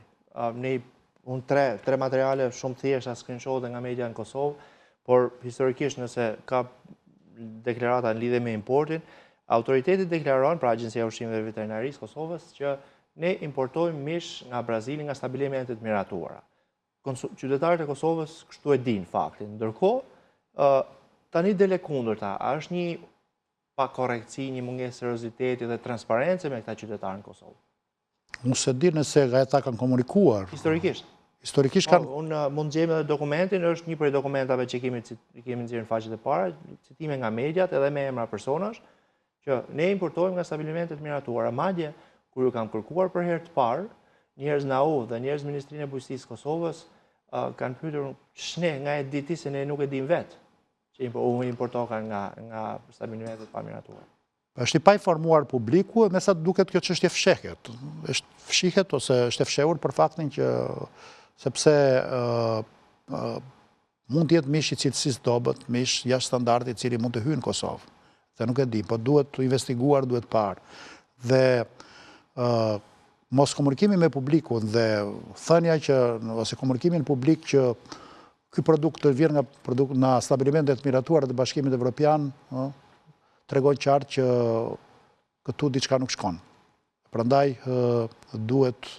Speaker 3: ne unë tre, tre materiale shumë thjeshta screenshot nga media në Kosovë, por historikisht nëse ka deklarata në lidhje me importin, autoriteti deklaron, pra Agjencia e Ushqimit dhe Veterinarisë Kosovës, që ne importojmë mish nga Brazili nga stabilimentet e miratuara. Qytetarët e Kosovës kështu e dinë faktin. Ndërkohë, tani del e kundërta, a është një pakorrektësi, një mungesë serioziteti dhe transparence me këta qytetarë në
Speaker 4: Kosovë? Unë s'e di nëse ata kanë komunikuar.
Speaker 3: Historikisht.
Speaker 4: Historikisht kanë...
Speaker 3: Po, unë mund të gjejmë edhe dokumentin, është një prej dokumentave që kemi, kemi nxjerrë në faqet e para, citime nga mediat edhe me emra personash, që ne importojmë nga stabilimentet e miratuara. Madje, kur ju kam kërkuar për herë të parë, njerëz në AUV dhe njerëz në Ministrinë e Bujqësisë Kosovës, kanë pyetur shne nga e di ti se ne nuk e dim vetë, që u importokan nga, nga stabilimentet e pamiratuara.
Speaker 4: Është i painformuar publiku e me sa duket kjo çështje fshehet. Është fshihet ose është e fshehur për faktin që sepse mund të jetë mish i cilësisë dobët, mish jashtë standardit i cili mund të hyjë në Kosovë. Dhe nuk e di, po duhet të investiguar, duhet parë. Dhe mos komunikimi me publikun dhe thënia që ose komunikimi në publik që ky produkt të vjen nga produkt nga stabilimentet e miratuara të Bashkimit Evropian, ë. tregon qartë që këtu diçka nuk shkon. Prandaj duhet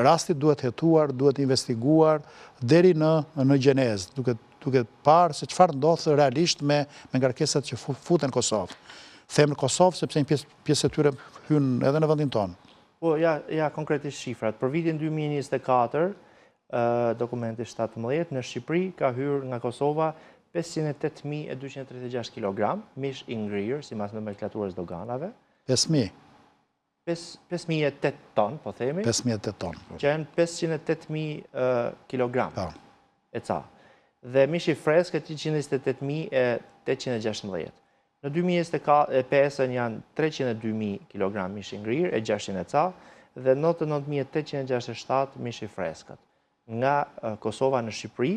Speaker 4: rasti duhet hetuar, duhet investiguar deri në në gjenezë, duke duke parë se çfarë ndodh realisht me me ngarkesat që futen në Kosovë. Them në Kosovë sepse një pjesë pjesë e tyre hyn edhe në vendin tonë.
Speaker 3: Po ja ja konkretisht shifrat. Për vitin 2024, dokumenti 17 në Shqipëri ka hyrë nga Kosova 508.236 kg mish i ngrirë sipas nomenklaturës doganave.
Speaker 4: 5.000.
Speaker 3: 5.008 ton, po themi.
Speaker 4: 5.008 ton.
Speaker 3: Po. Që janë 508.000 kg. Po. E ca. Dhe mishi i freskët 128.816. Në 2025 janë 302.000 kg mish i ngrirë e 600 e ca dhe 99.867 mish i freskët nga Kosova në Shqipëri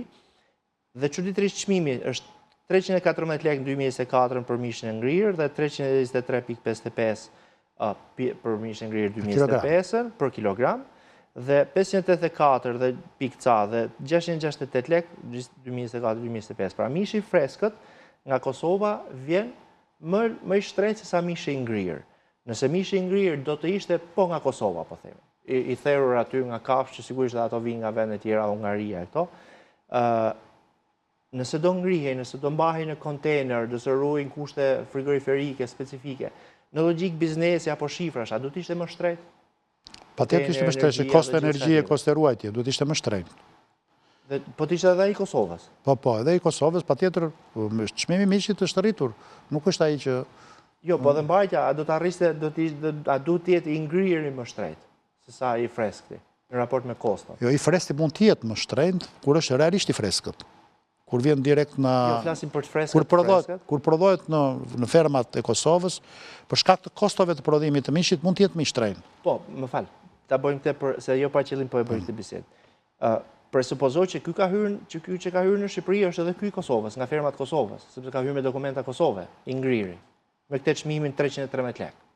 Speaker 3: dhe çuditërisht çmimi është 314 lekë në 2024 për mishin e ngrirë dhe 323.55 për mishin e ngrirë 2025 për kilogram dhe 584 dhe pikë ca dhe 668 lek 2024-2025. Pra mishi i freskët nga Kosova vjen më, më i shtrenjtë se sa mishi i ngrirë. Nëse mishi i ngrirë do të ishte po nga Kosova, po themi, i, i therur aty nga kafshë që sigurisht dhe ato vijnë nga vende tjera, Hungaria e këto, Nëse do ngrihej, nëse do mbahej në kontejner, do të ruhej në kushte frigoriferike specifike, në logjikë biznesi apo shifrash, a do të ishte më
Speaker 4: shtrenjtë? Patjetër të ishte më shtrenjtë, kosto energjie, kosto ruajtje, duhet të ishte më shtrenjtë.
Speaker 3: Dhe po të ishte edhe i Kosovës?
Speaker 4: Po, po, edhe i Kosovës, patjetër, çmimi i mishit është rritur, nuk është ai që...
Speaker 3: Jo, po edhe mbajtja, a do të arriste, do të ishte, a duhet të jetë i ngriri më shtrenjtë, se sa i freskëti, në raport me
Speaker 4: koston? Jo, i freskëti mund të jetë më shtrenjtë, kur është realisht i freskët. Kur vjen direkt në...
Speaker 3: Jo, flasim për të freskët, kur prodhohet,
Speaker 4: kur prodhohet në, në fermat e Kosovës, për shkak të kostove të prodhimit të mishit, mund të jetë më i shtrenjtë.
Speaker 3: Po, më fal, ta bëjmë këtë për, se jo pa qëllim po e bëjmë këtë bisedë. Ë, presupozoj që ky ka hyrë, që ky që ka hyrë në Shqipëri është edhe ky i Kosovës, nga fermat e Kosovës, sepse ka hyrë me dokumenta Kosove, i ngriri. me këtë çmimin 313 lekë.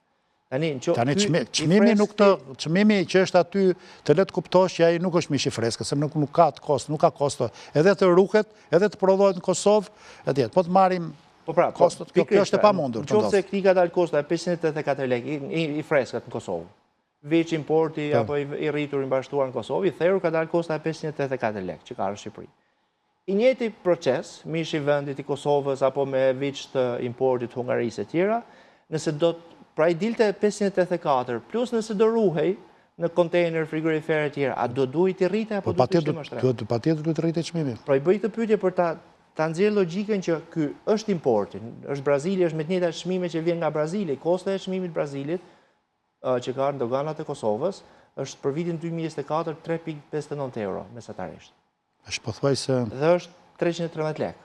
Speaker 4: Tani, në Tani çmimi nuk të çmimi që është aty të lë të kuptosh që ai nuk është mish i freskët, se nuk nuk ka të kosto, nuk ka kosto. Edhe të ruhet, edhe të prodhohet në Kosovë, etj. Po të marrim
Speaker 3: Po pra,
Speaker 4: po, kostot, kjo, kjo është e pamundur
Speaker 3: të ndodhë. Në qoftë se këtij ka dalë kosto e 584 lekë i, i, i freskët në Kosovë. Veç importi po. apo i, i rritur i mbarështuar në Kosovë, i therur ka dalë kosto e 584 lekë që ka në Shqipëri. I njëjti proces, mishi i vendit i Kosovës apo me viç të importit Hungarisë e tjera, nëse do të, pra i dilte 584, plus nëse do ruhej në kontejner, frigorifer e tjera, a do duhej të rritej apo
Speaker 4: po, do të ishte më shtrenjtë? Patjetër duhet të rritej çmimi.
Speaker 3: Pra i bëj këtë pyetje për ta ta nxjerr logjikën që ky është importi, është Brazili, është me të njëjtat çmime që vjen nga Brazili, kostoja e çmimit të Brazilit që ka në doganat e Kosovës është për vitin 2024 3.59 euro mesatarisht.
Speaker 4: Është pothuajse...
Speaker 3: Dhe është 313 lekë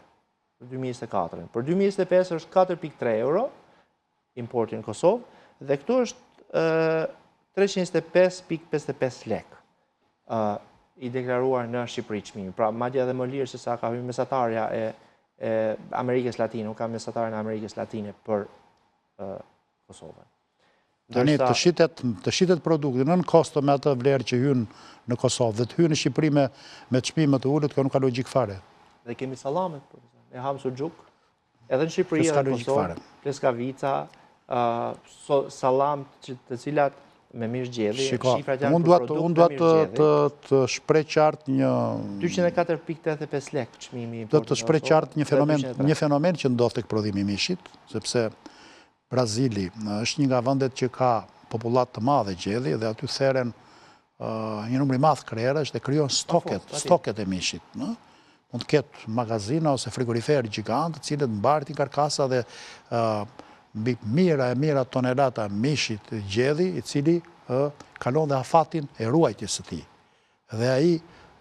Speaker 3: për 2024. Për 2025 është 4.3 euro importi në Kosovë dhe këtu është 325.55 lekë i deklaruar në Shqipëri çmimi. Pra, madje edhe më lirë se sa ka hyrë mesatarja e, e Amerikës Latine, nuk ka mesataren e Amerikës Latine për Kosovën.
Speaker 4: Tani të shitet, të shitet produkti nën kosto me atë vlerë që hyn në Kosovë dhe të hyjë në Shqipëri me me çmim më të ulët, kjo nuk ka logjikë fare.
Speaker 3: Dhe kemi sallamet, profesor. Ne hamë suxhuk, edhe në Shqipëri, edhe në Kosovë, pleskavica, uh, sallam që të cilat me mish gjedhi,
Speaker 4: shifrat janë për produkt me mish gjedhi. Unë dua të të shpreh qartë një
Speaker 3: 204.85 lekë çmimi
Speaker 4: i Do të shpreh qartë një fenomen, një fenomen që ndodh tek prodhimi i mishit, sepse Brazili është një nga vendet që ka popullatë të madhe gjedhi dhe aty theren një numër i madh krerësh dhe krijohen stoket, stoket e mishit, ëh. Mund të ketë magazina ose frigoriferë gjigantë, të cilët mbartin karkasa dhe mbi mijëra e mijëra tonelata mishit gjedhi, i cili kalon dhe afatin e ruajtjes së tij. Dhe ai,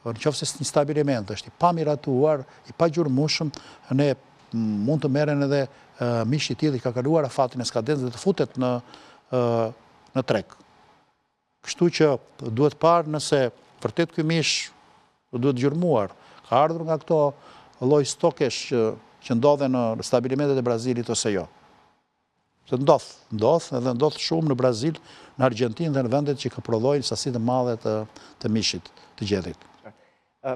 Speaker 4: në qoftë se një stabiliment është i pamiratuar, i pagjurmueshëm, ne mund të merren edhe mish i tillë i ka kaluar afatin e skadencës dhe të futet në në treg. Kështu që duhet parë nëse vërtet ky mish duhet gjurmuar, ka ardhur nga këto lloj stokesh që që ndodhen në stabilimentet e Brazilit ose jo. Se ndodh, ndodh edhe ndodh shumë në Brazil, në Argjentinë dhe në vendet që ka prodhojnë sasi të madhe të të mishit, të gjedhit.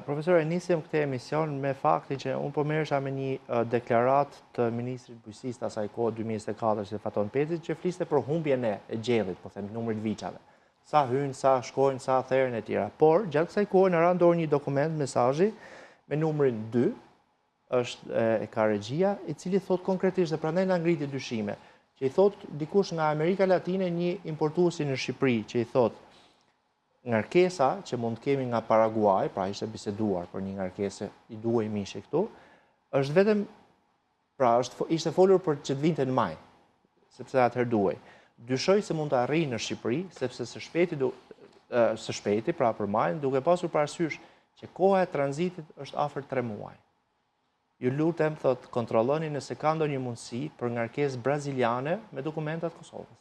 Speaker 3: Profesor, e nisim këtë emision me faktin që unë po merresha me një deklaratë të Ministrit Bujqësisë të asaj kohe 2024 si Faton Pecit, që fliste për humbjen e gjedhit, po them numrit viçave. Sa hynë, sa shkojnë, sa theren e tjera. Por, gjatë kësaj kohe na ra në dorë një dokument, mesazhi, me numrin 2, është e ka regjia, i cili thotë konkretisht dhe prandaj na ngriti dyshime, që i thotë dikush nga Amerika Latine një importuesi në Shqipëri, që i thotë ngarkesa që mund të kemi nga Paraguay, pra ishte biseduar për një ngarkesë i duhej mishi këtu, është vetëm pra është ishte folur për që të vinte në maj, sepse atëherë duhej. Dyshoj se mund të arrijë në Shqipëri, sepse së shpejti du, së shpejti, pra për majin, duke pasur parasysh që koha e tranzitit është afër 3 muaj. Ju lutem, thotë, kontrolloni nëse ka ndonjë mundësi për ngarkesë braziliane me dokumenta të Kosovës.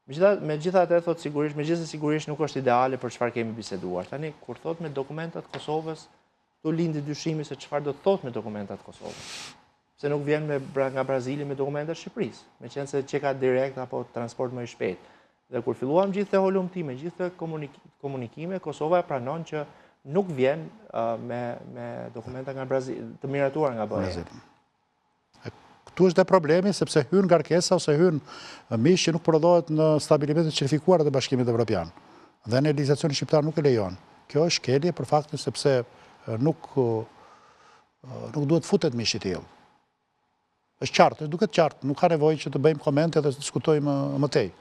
Speaker 3: Megjithatë, thotë sigurisht, megjithëse sigurisht nuk është ideale për çfarë kemi biseduar. Tani, kur thotë me dokumenta të Kosovës, këtu lindi dyshimi se çfarë do të thotë me dokumenta të Kosovës. Pse nuk vjen me, nga Brazili me dokumenta të Shqipërisë, meqenëse qenka direkt apo transport më i shpejtë. Dhe kur filluam gjithë këto hulumtime, gjithë këto komunikime, Kosova e pranon që nuk vjen me, me dokumenta nga Brazili, të miratuar nga BE.
Speaker 4: Këtu është dhe problemi, sepse hyn ngarkesa ose hyn mish që nuk prodhohet në stabilimente të certifikuara të Bashkimit Evropian. Dhe në legjislacionin shqiptar nuk e lejon. Kjo është shkelje për faktin sepse nuk nuk duhet futet mish i tillë. Është qartë, është duket qartë, nuk ka nevojë që të bëjmë komente dhe të diskutojmë më tej.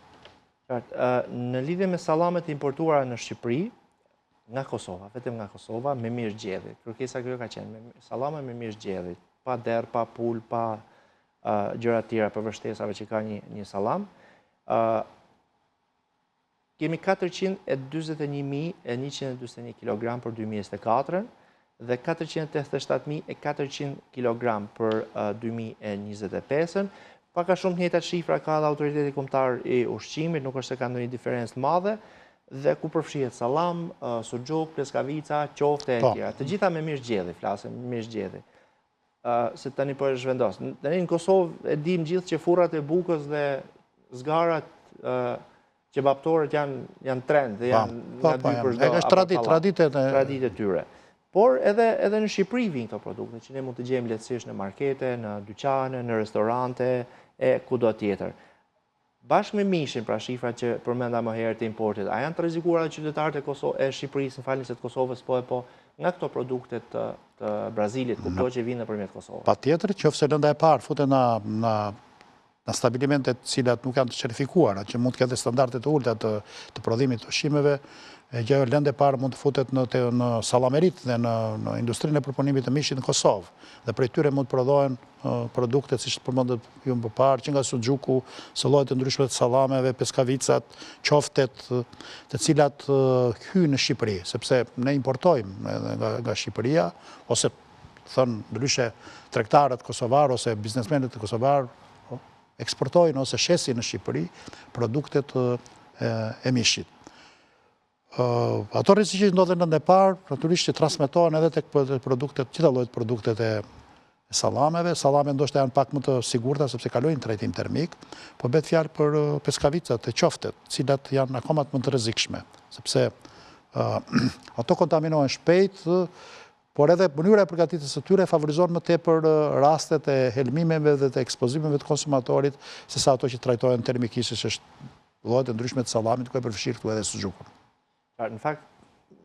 Speaker 3: Qartë. Në lidhje me sallamet e importuara në Shqipëri, nga Kosova, vetëm nga Kosova, me mish gjedhi. Kërkesa kjo ka qenë, me sallame me mish gjedhi, pa derr, pa pulë, pa uh, gjëra të tjera përveç shtesave që ka një, një sallam. Uh, kemi 441.141 kg për 2024 dhe 487.400 kg për 2025-ën. Pak a shumë të njëjtat shifra ka dhe Autoriteti Kombëtar i Ushqimit, nuk është se ka ndonjë diferencë të madhe, dhe ku përfshihet sallam, suxhuk, pleskavica, qofte e po. tjera. Të gjitha me mish gjedhi, flasim, mish gjedhi. Se tani po e zhvendos. Tani në Kosovë e dim gjithë që furrat e bukës dhe zgarat qebaptoret janë janë trend dhe janë
Speaker 4: po, nga po, dy për çdo. Është traditë, traditë e
Speaker 3: traditë e tyre. Por edhe edhe në Shqipëri vijnë këto produkte që ne mund të gjejmë lehtësisht në markete, në dyqane, në restorante e kudo tjetër. Bashkë me mishin, pra shifrat që përmenda më herët të importit, a janë të rrezikuara qytetarët e Kosovës, e Shqipërisë, më falni se të Kosovës po e po, nga këto produkte të të Brazilit, kuptoj që vijnë nëpërmjet
Speaker 4: Kosovës? Patjetër, qoftë se lënda e parë futet në në në stabilimente të cilat nuk janë të certifikuara, që mund të ketë standarde të ulëta të të prodhimit të ushqimeve, e që ajo lëndë e parë mund të futet në të, në sallameritë dhe në në industrinë e përpunimit të mishit në Kosovë dhe prej tyre mund të prodhohen produktet siç përmendët ju më parë, që nga suxhuku, se llojet e ndryshme të sallameve, peskavicat, qoftet, të cilat hyjnë në Shqipëri, sepse ne importojmë edhe nga, nga Shqipëria, ose thënë ndryshe tregtarët kosovarë ose biznesmenët kosovarë po, eksportojnë ose shesin në Shqipëri produktet e mishit. Ato rreziqe që ndodhen në lëndën e parë, natyrisht që transmetohen edhe tek produktet, gjitha llojet produktet e sallameve. Sallamet ndoshta janë pak më të sigurta sepse kalojnë trajtim termik, po bëhet fjalë për peskavicat e qoftet, të cilat janë akoma më të rrezikshme, sepse ato kontaminohen shpejt, por edhe mënyra e përgatitjes së tyre favorizon më tepër rastet e helmimeve dhe të ekspozimeve të konsumatorit, sesa ato që trajtohen termikisht, siç është Llojet e ndryshme të sallamit, duke përfshirë këtu edhe suxhukun.
Speaker 3: Në fakt,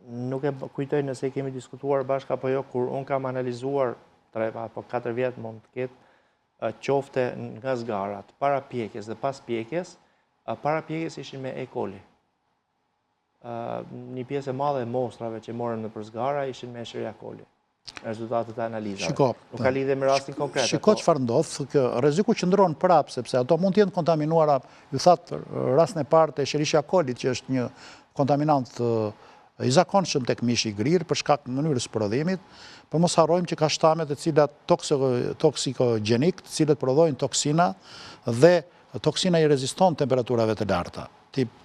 Speaker 3: nuk e kujtoj nëse e kemi diskutuar bashkë apo jo, kur unë kam analizuar 3 apo 4 vjet mund të ketë qofte nga zgarat, para pjekjes dhe pas pjekjes, para pjekjes ishin me E. coli. Një pjesë e madhe e mostrave që morëm nëpër zgara ishin me Escherichia coli. Rezultatet e analizave. Shiko, nuk ka lidhje me rastin konkret.
Speaker 4: Shiko po. çfarë ndodh, kjo rreziku qëndron prapë sepse ato mund të jenë kontaminuara, ju thatë rastin e parë të Escherichia coli që është një kontaminant i zakonshëm tek mishi i grirë për shkak të mënyrës së prodhimit, por mos harrojmë që ka shtame të cilat toksikogjenik, të cilët prodhojnë toksina dhe toksina i reziston temperaturave të larta. Tip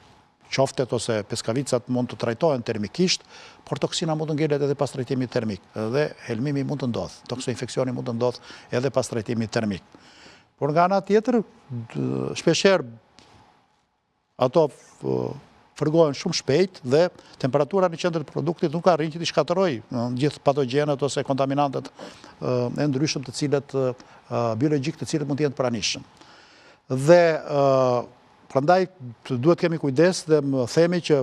Speaker 4: Qoftet ose peskavicat mund të trajtohen termikisht, por toksina mund të ngelet edhe pas trajtimit termik dhe helmimi mund të ndodhë, toksoinfeksioni mund të ndodhë edhe pas trajtimit termik. Por nga ana tjetër, shpeshherë ato Fërgohen shumë shpejt dhe temperatura në qendër të produktit nuk arrin që t'i shkatërrojë gjithë patogjenët ose kontaminantët e ndryshëm të cilët biologjikë të cilët mund të jenë të pranishëm. Dhe prandaj duhet të kemi kujdes dhe më themi që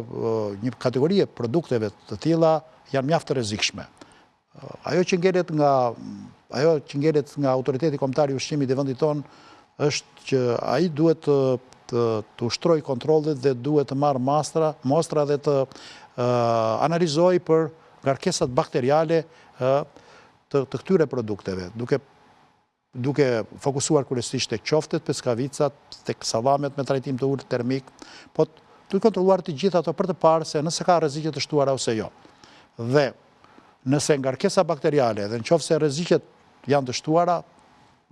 Speaker 4: një kategori e produkteve të tilla janë mjaft të rrezikshme. Ajo që ngelet nga ajo që ngelet nga Autoriteti Kombëtar i Ushqimit i vendit tonë është që ai duhet të të, të ushtrojë kontrollet dhe duhet të marrë mastra, mostra dhe të analizojë për ngarkesat bakteriale të, të këtyre produkteve, duke duke fokusuar kryesisht tek qoftet, peskavicat, tek sallamet me trajtim të ulët termik, po duke kontrolluar të gjitha ato për të parë se nëse ka rreziqe të shtuara ose jo. Dhe nëse ngarkesa bakteriale dhe në qoftë se rreziqet janë të shtuara,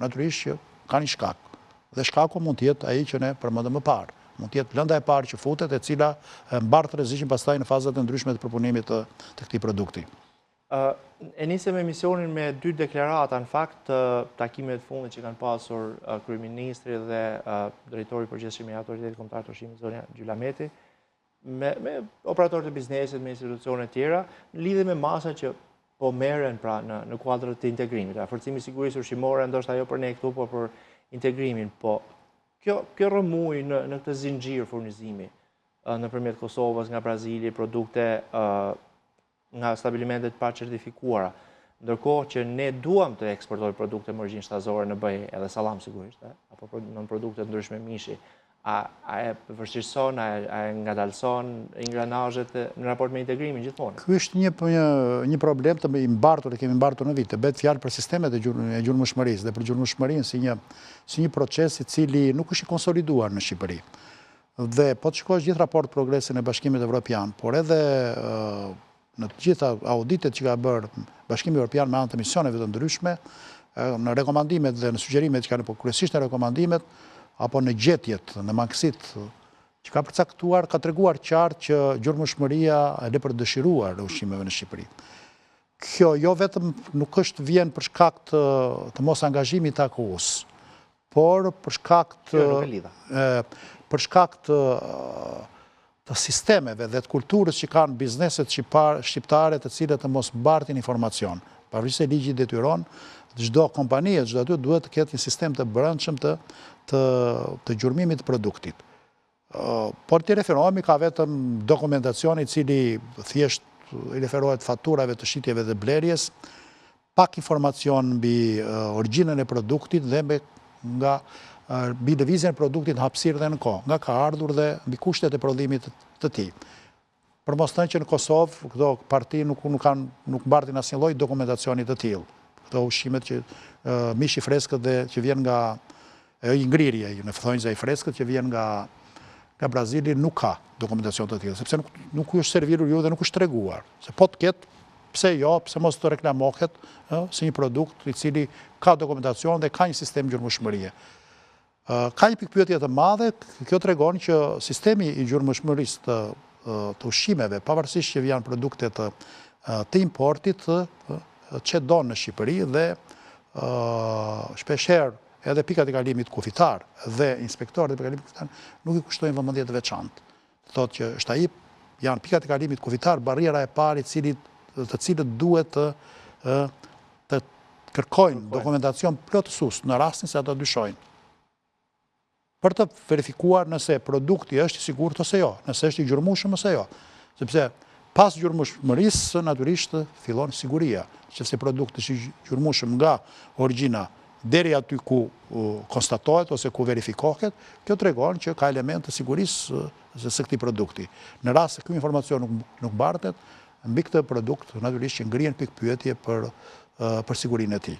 Speaker 4: natyrisht që ka një shkak. Dhe shkaku mund të jetë ai që ne përmendëm më parë. Mund të jetë lënda e parë që futet, e cila mbart rreziqin pastaj në fazat e ndryshme të përpunimit të, të këtij produkti.
Speaker 3: E nisëm emisionin me dy deklarata, në fakt të takimeve të fundit që kanë pasur kryeministri dhe drejtori i përgjithshëm i Autoritetit Kombëtar të Ushqimit, zonja Gjylameti, me, me operatorët e biznesit, me institucione të tjera, në lidhje me masa që po merren pra në, në kuadër të integrimit. Pra, forcimi i sigurisë ushqimore, ndoshta jo për ne këtu, por për integrimin. Po, kjo, kjo rrëmujë në, në këtë zinxhir furnizimi, nëpërmjet Kosovës, nga Brazili, produkte nga stabilimente të pacertifikuara. Ndërkohë që ne duam të eksportojmë produkte me origjinë shtazore në BE, edhe sallam sigurisht, apo nënprodukte të ndryshme mishi, a, a e vështirëson, a e, a e ngadalëson ingranazhet në raport me integrimin gjithmonë?
Speaker 4: Ky është një, një, një problem të i mbartur, e kemi mbartur në vite. Bëhet fjalë për sistemet e, gjur, e gjurmueshmërisë dhe për gjurmueshmërinë si një, si një proces i cili nuk është i konsoliduar në Shqipëri. Dhe po të shikosh gjithë raport progresin e Bashkimit Evropian, por edhe në të gjitha auditet që ka bërë Bashkimi Evropian me anë të misioneve të ndryshme, në rekomandimet dhe në sugjerimet që kanë, po kryesisht në rekomandimet apo në gjetjet, në mangësitë që ka përcaktuar, ka treguar qartë që gjurmueshmëria lë për të dëshiruar e ushqimeve në Shqipëri. Kjo jo vetëm nuk është vjen për shkak të, të mos angazhimit të AKU-së, por për shkak të për shkak të të sistemeve dhe të kulturës që kanë bizneset shqiptare të cilët të mos mbartin informacion. Pavarësisht se ligji detyron çdo kompani e çdo aty duhet të ketë një sistem të brendshëm të të të gjurmimit të produktit. Por t'i referohemi ka vetëm dokumentacion i cili thjesht i referohet faturave të shitjeve dhe blerjes, pak informacion mbi origjinën e produktit dhe mbi nga mbi lëvizjen e produktit në hapësirë dhe në kohë, nga ka ardhur dhe mbi kushtet e prodhimit të tij. Për mos thënë që në Kosovë këto parti nuk nuk kanë nuk mbartin asnjë lloj dokumentacioni të tillë. Këto ushqimet që mishi i freskët dhe që vjen nga ajo i ngrirë ai në thonjza i freskët që vjen nga nga Brazili nuk ka dokumentacion të tillë, sepse nuk nuk ju është servirur ju dhe nuk është treguar. Se po të ketë, pse jo, pse mos të reklamohet, ë, si një produkt i cili ka dokumentacion dhe ka një sistem gjurmueshmërie. Ka një pikëpyetje të madhe, kjo tregon që sistemi i gjurmueshmërisë të të ushqimeve, pavarësisht që janë produkte të të importit, çedon në Shqipëri dhe shpeshherë edhe pikat e kalimit kufitar dhe inspektorët e pikave kalimit kufitar nuk i kushtojnë vëmendje të veçantë. Thotë që është ai janë pikat e kalimit kufitar barriera e parë i cili të cilët duhet të të kërkojnë dokumentacion plotësues në rastin se ata dyshojnë. Për të verifikuar nëse produkti është i sigurt ose jo, nëse është i gjurmueshëm ose jo. Sepse pas gjurmueshmërisë natyrisht fillon siguria. Nëse produkti është i gjurmueshëm nga origjina deri aty ku konstatohet ose ku verifikohet, kjo tregon që ka element të sigurisë së këtij produkti. Në rast se ky informacion nuk, nuk bartet, mbi këtë produkt natyrisht që ngrihen pikëpyetje për për sigurinë e tij.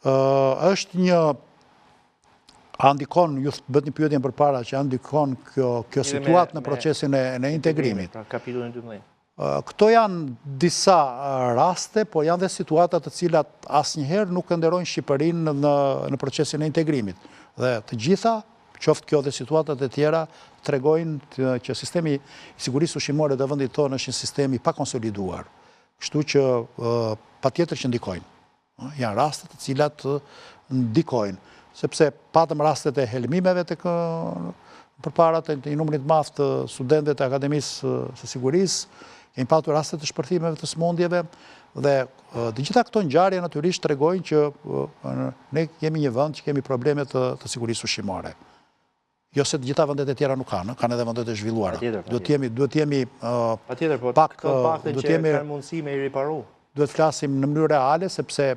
Speaker 4: Ë është një a ndikon, ju bëtë një pyetje më përpara që a ndikon kjo kjo situatë në procesin e në integrimit.
Speaker 3: Pra kapitullin 12.
Speaker 4: Këto janë disa raste, por janë dhe situata të cilat asnjëherë nuk e nderojnë Shqipërinë në në procesin e integrimit. Dhe të gjitha, qoftë kjo dhe situatat e tjera, tregojnë që sistemi i sigurisë ushqimore të vendit tonë është një sistem i pakonsoliduar. Kështu që patjetër që ndikojnë. Janë raste të cilat ndikojnë, sepse patëm rastet e helmimeve tek Përpara të një numri të madh të studentëve të Akademisë së Sigurisë, kemi patur raste të shpërthimeve të sëmundjeve dhe të gjitha këto ngjarje natyrisht tregojnë që ne jemi një vend që kemi probleme të, të sigurisë ushqimore. Jo se të gjitha vendet e tjera nuk kanë, kanë edhe vendet e zhvilluara. Duhet të jemi, duhet të jemi
Speaker 3: Patjetër, po pak këto fakte që kanë mundësi me i riparu.
Speaker 4: Duhet të flasim në mënyrë reale sepse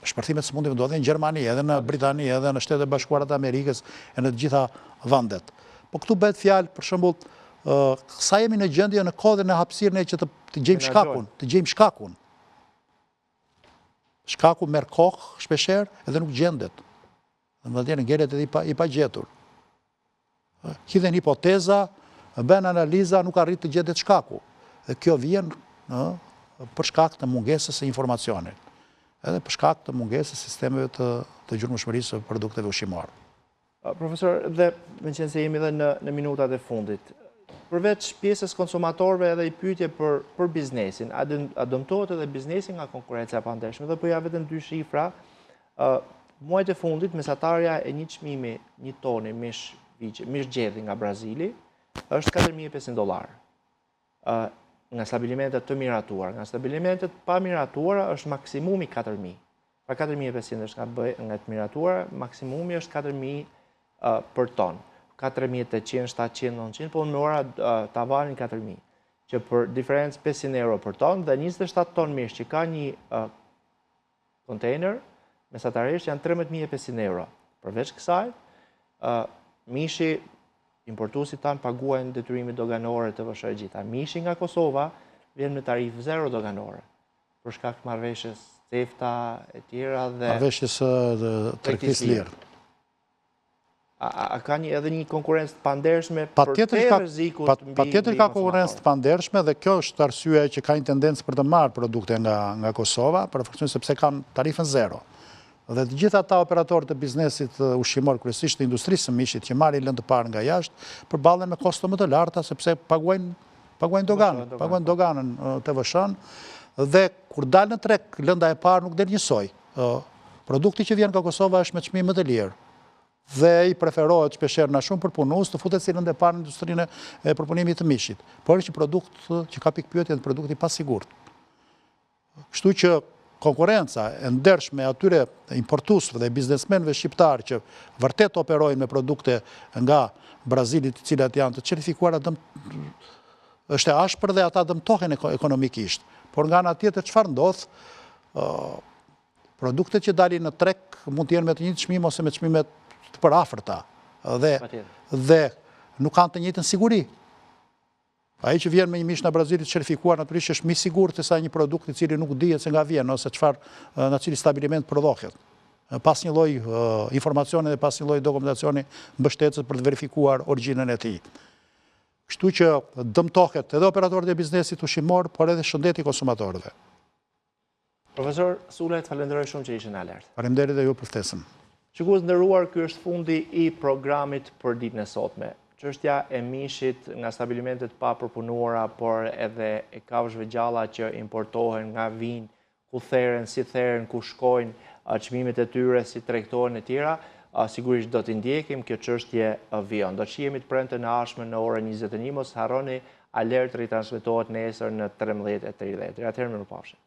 Speaker 4: shpërthimet e sëmundjeve ndodhin në Gjermani, edhe në Britani, edhe në Shtetet e Bashkuara të Amerikës e në të gjitha vendet. Po këtu bëhet fjalë, për shembull, sa jemi në gjendje në kohë dhe në hapësirë ne që të, të gjejmë shkakun, të gjejmë shkakun. Shkaku merr kohë shpeshherë edhe nuk gjendet. Dhe më ngelet edhe i pagjetur. Hidhen hipoteza, bëhen analiza, nuk arrit të gjendet shkaku. Dhe kjo vjen për shkak të mungesës së informacionit. Edhe për shkak të mungesës së sistemeve të, të gjurmueshmërisë së produkteve ushqimore.
Speaker 3: Profesor, dhe meqenëse jemi dhe në, në minutat e fundit, përveç pjesës konsumatorëve edhe një pyetje për, për biznesin, a, a dëmtohet edhe biznesi nga konkurrenca e pandershme? Dhe po jap vetëm dy shifra, Muajt e fundit, mesatarja e një çmimi një toni mish viçi, mish gjedhi nga Brazili është 4500 dollarë. Ë nga stabilimente të miratuara, nga stabilimente të pamiratuara është maksimumi 4000. Pra 4500 është nga BE, nga të miratuara, maksimumi është 4000 për ton. 4800, 700, 900, po unë mora tavanin 4000, që për diferencë 500 euro për ton dhe 27 ton mish që ka një kontejner, mesatarisht janë 13.500 euro. Përveç kësaj, mishi, importuesit tanë paguajnë detyrime doganore TVSH e gjitha. Mishi nga Kosova vjen me tarifë zero doganore, për shkak të marrëveshjes CEFTA e tjera dhe...
Speaker 4: Marrëveshjes së tregtisë së lirë.
Speaker 3: A ka një edhe një konkurrencë të pandershme përtej rrezikut
Speaker 4: mbi Patjetër ka konkurrencë të pandershme dhe kjo është arsyeja që ka një tendencë për të marrë produkte nga nga Kosova, për arsye sepse kanë tarifën zero. Dhe të gjithë ata operatorë të biznesit ushqimor, kryesisht të industrisë së mishit që marrin lëndë të parë nga jashtë, përballen me kosto më të larta sepse paguajnë paguajnë doganën, paguajnë doganën TVSH-në dhe kur dal në treg lënda e parë nuk del njësoj. Produkti që vjen nga Kosova është me çmim më të lirë dhe i preferohet shpeshherë nga shumë përpunues të futet si lëndë e parë në industrinë e përpunimit të mishit. Por është një produkt që ka pikëpyetje dhe produkt i pasigurt. Kështu që konkurrenca e ndershme e atyre importuesve dhe biznesmenëve shqiptarë që vërtet operojnë me produkte nga Brazili të cilat janë të certifikuara dëm është e ashpër dhe ata dëmtohen ekonomikisht. Por nga ana tjetër çfarë ndodh? Produktet që dalin në treg mund të jenë me të njëjtin çmim ose me çmime të përafërta dhe dhe nuk kanë të njëjtën siguri. Ai që vjen me një mish nga Brazili të certifikuar natyrisht është më i sigurt sesa një produkt i cili nuk dihet se nga vjen ose çfarë në cili stabiliment prodhohet. Pa asnjë lloj informacioni dhe pa asnjë lloj dokumentacioni mbështetës për të verifikuar origjinën e tij. Kështu që dëmtohet edhe operatorët e biznesit ushqimor, por edhe shëndeti i konsumatorëve.
Speaker 3: Profesor Sulaj, të falenderoj shumë që ishe në Alert.
Speaker 4: Faleminderit dhe ju për ftesën.
Speaker 3: Shikues të nderuar, ky është fundi i programit për ditën e sotme. Çështja e mishit nga stabilimentet e papërpunuara, por edhe e kafshëve gjalla që importohen nga vijnë, ku theren, si theren, ku shkojnë, çmimet e tyre, si tregtohen e tjera, sigurisht do t'i ndjekim, kjo çështje vijon. Do të shihemi të premten e ardhshme në orën 21, mos harroni Alert ritransmetohet nesër në 13:30. Deri atëherë mirupafshim.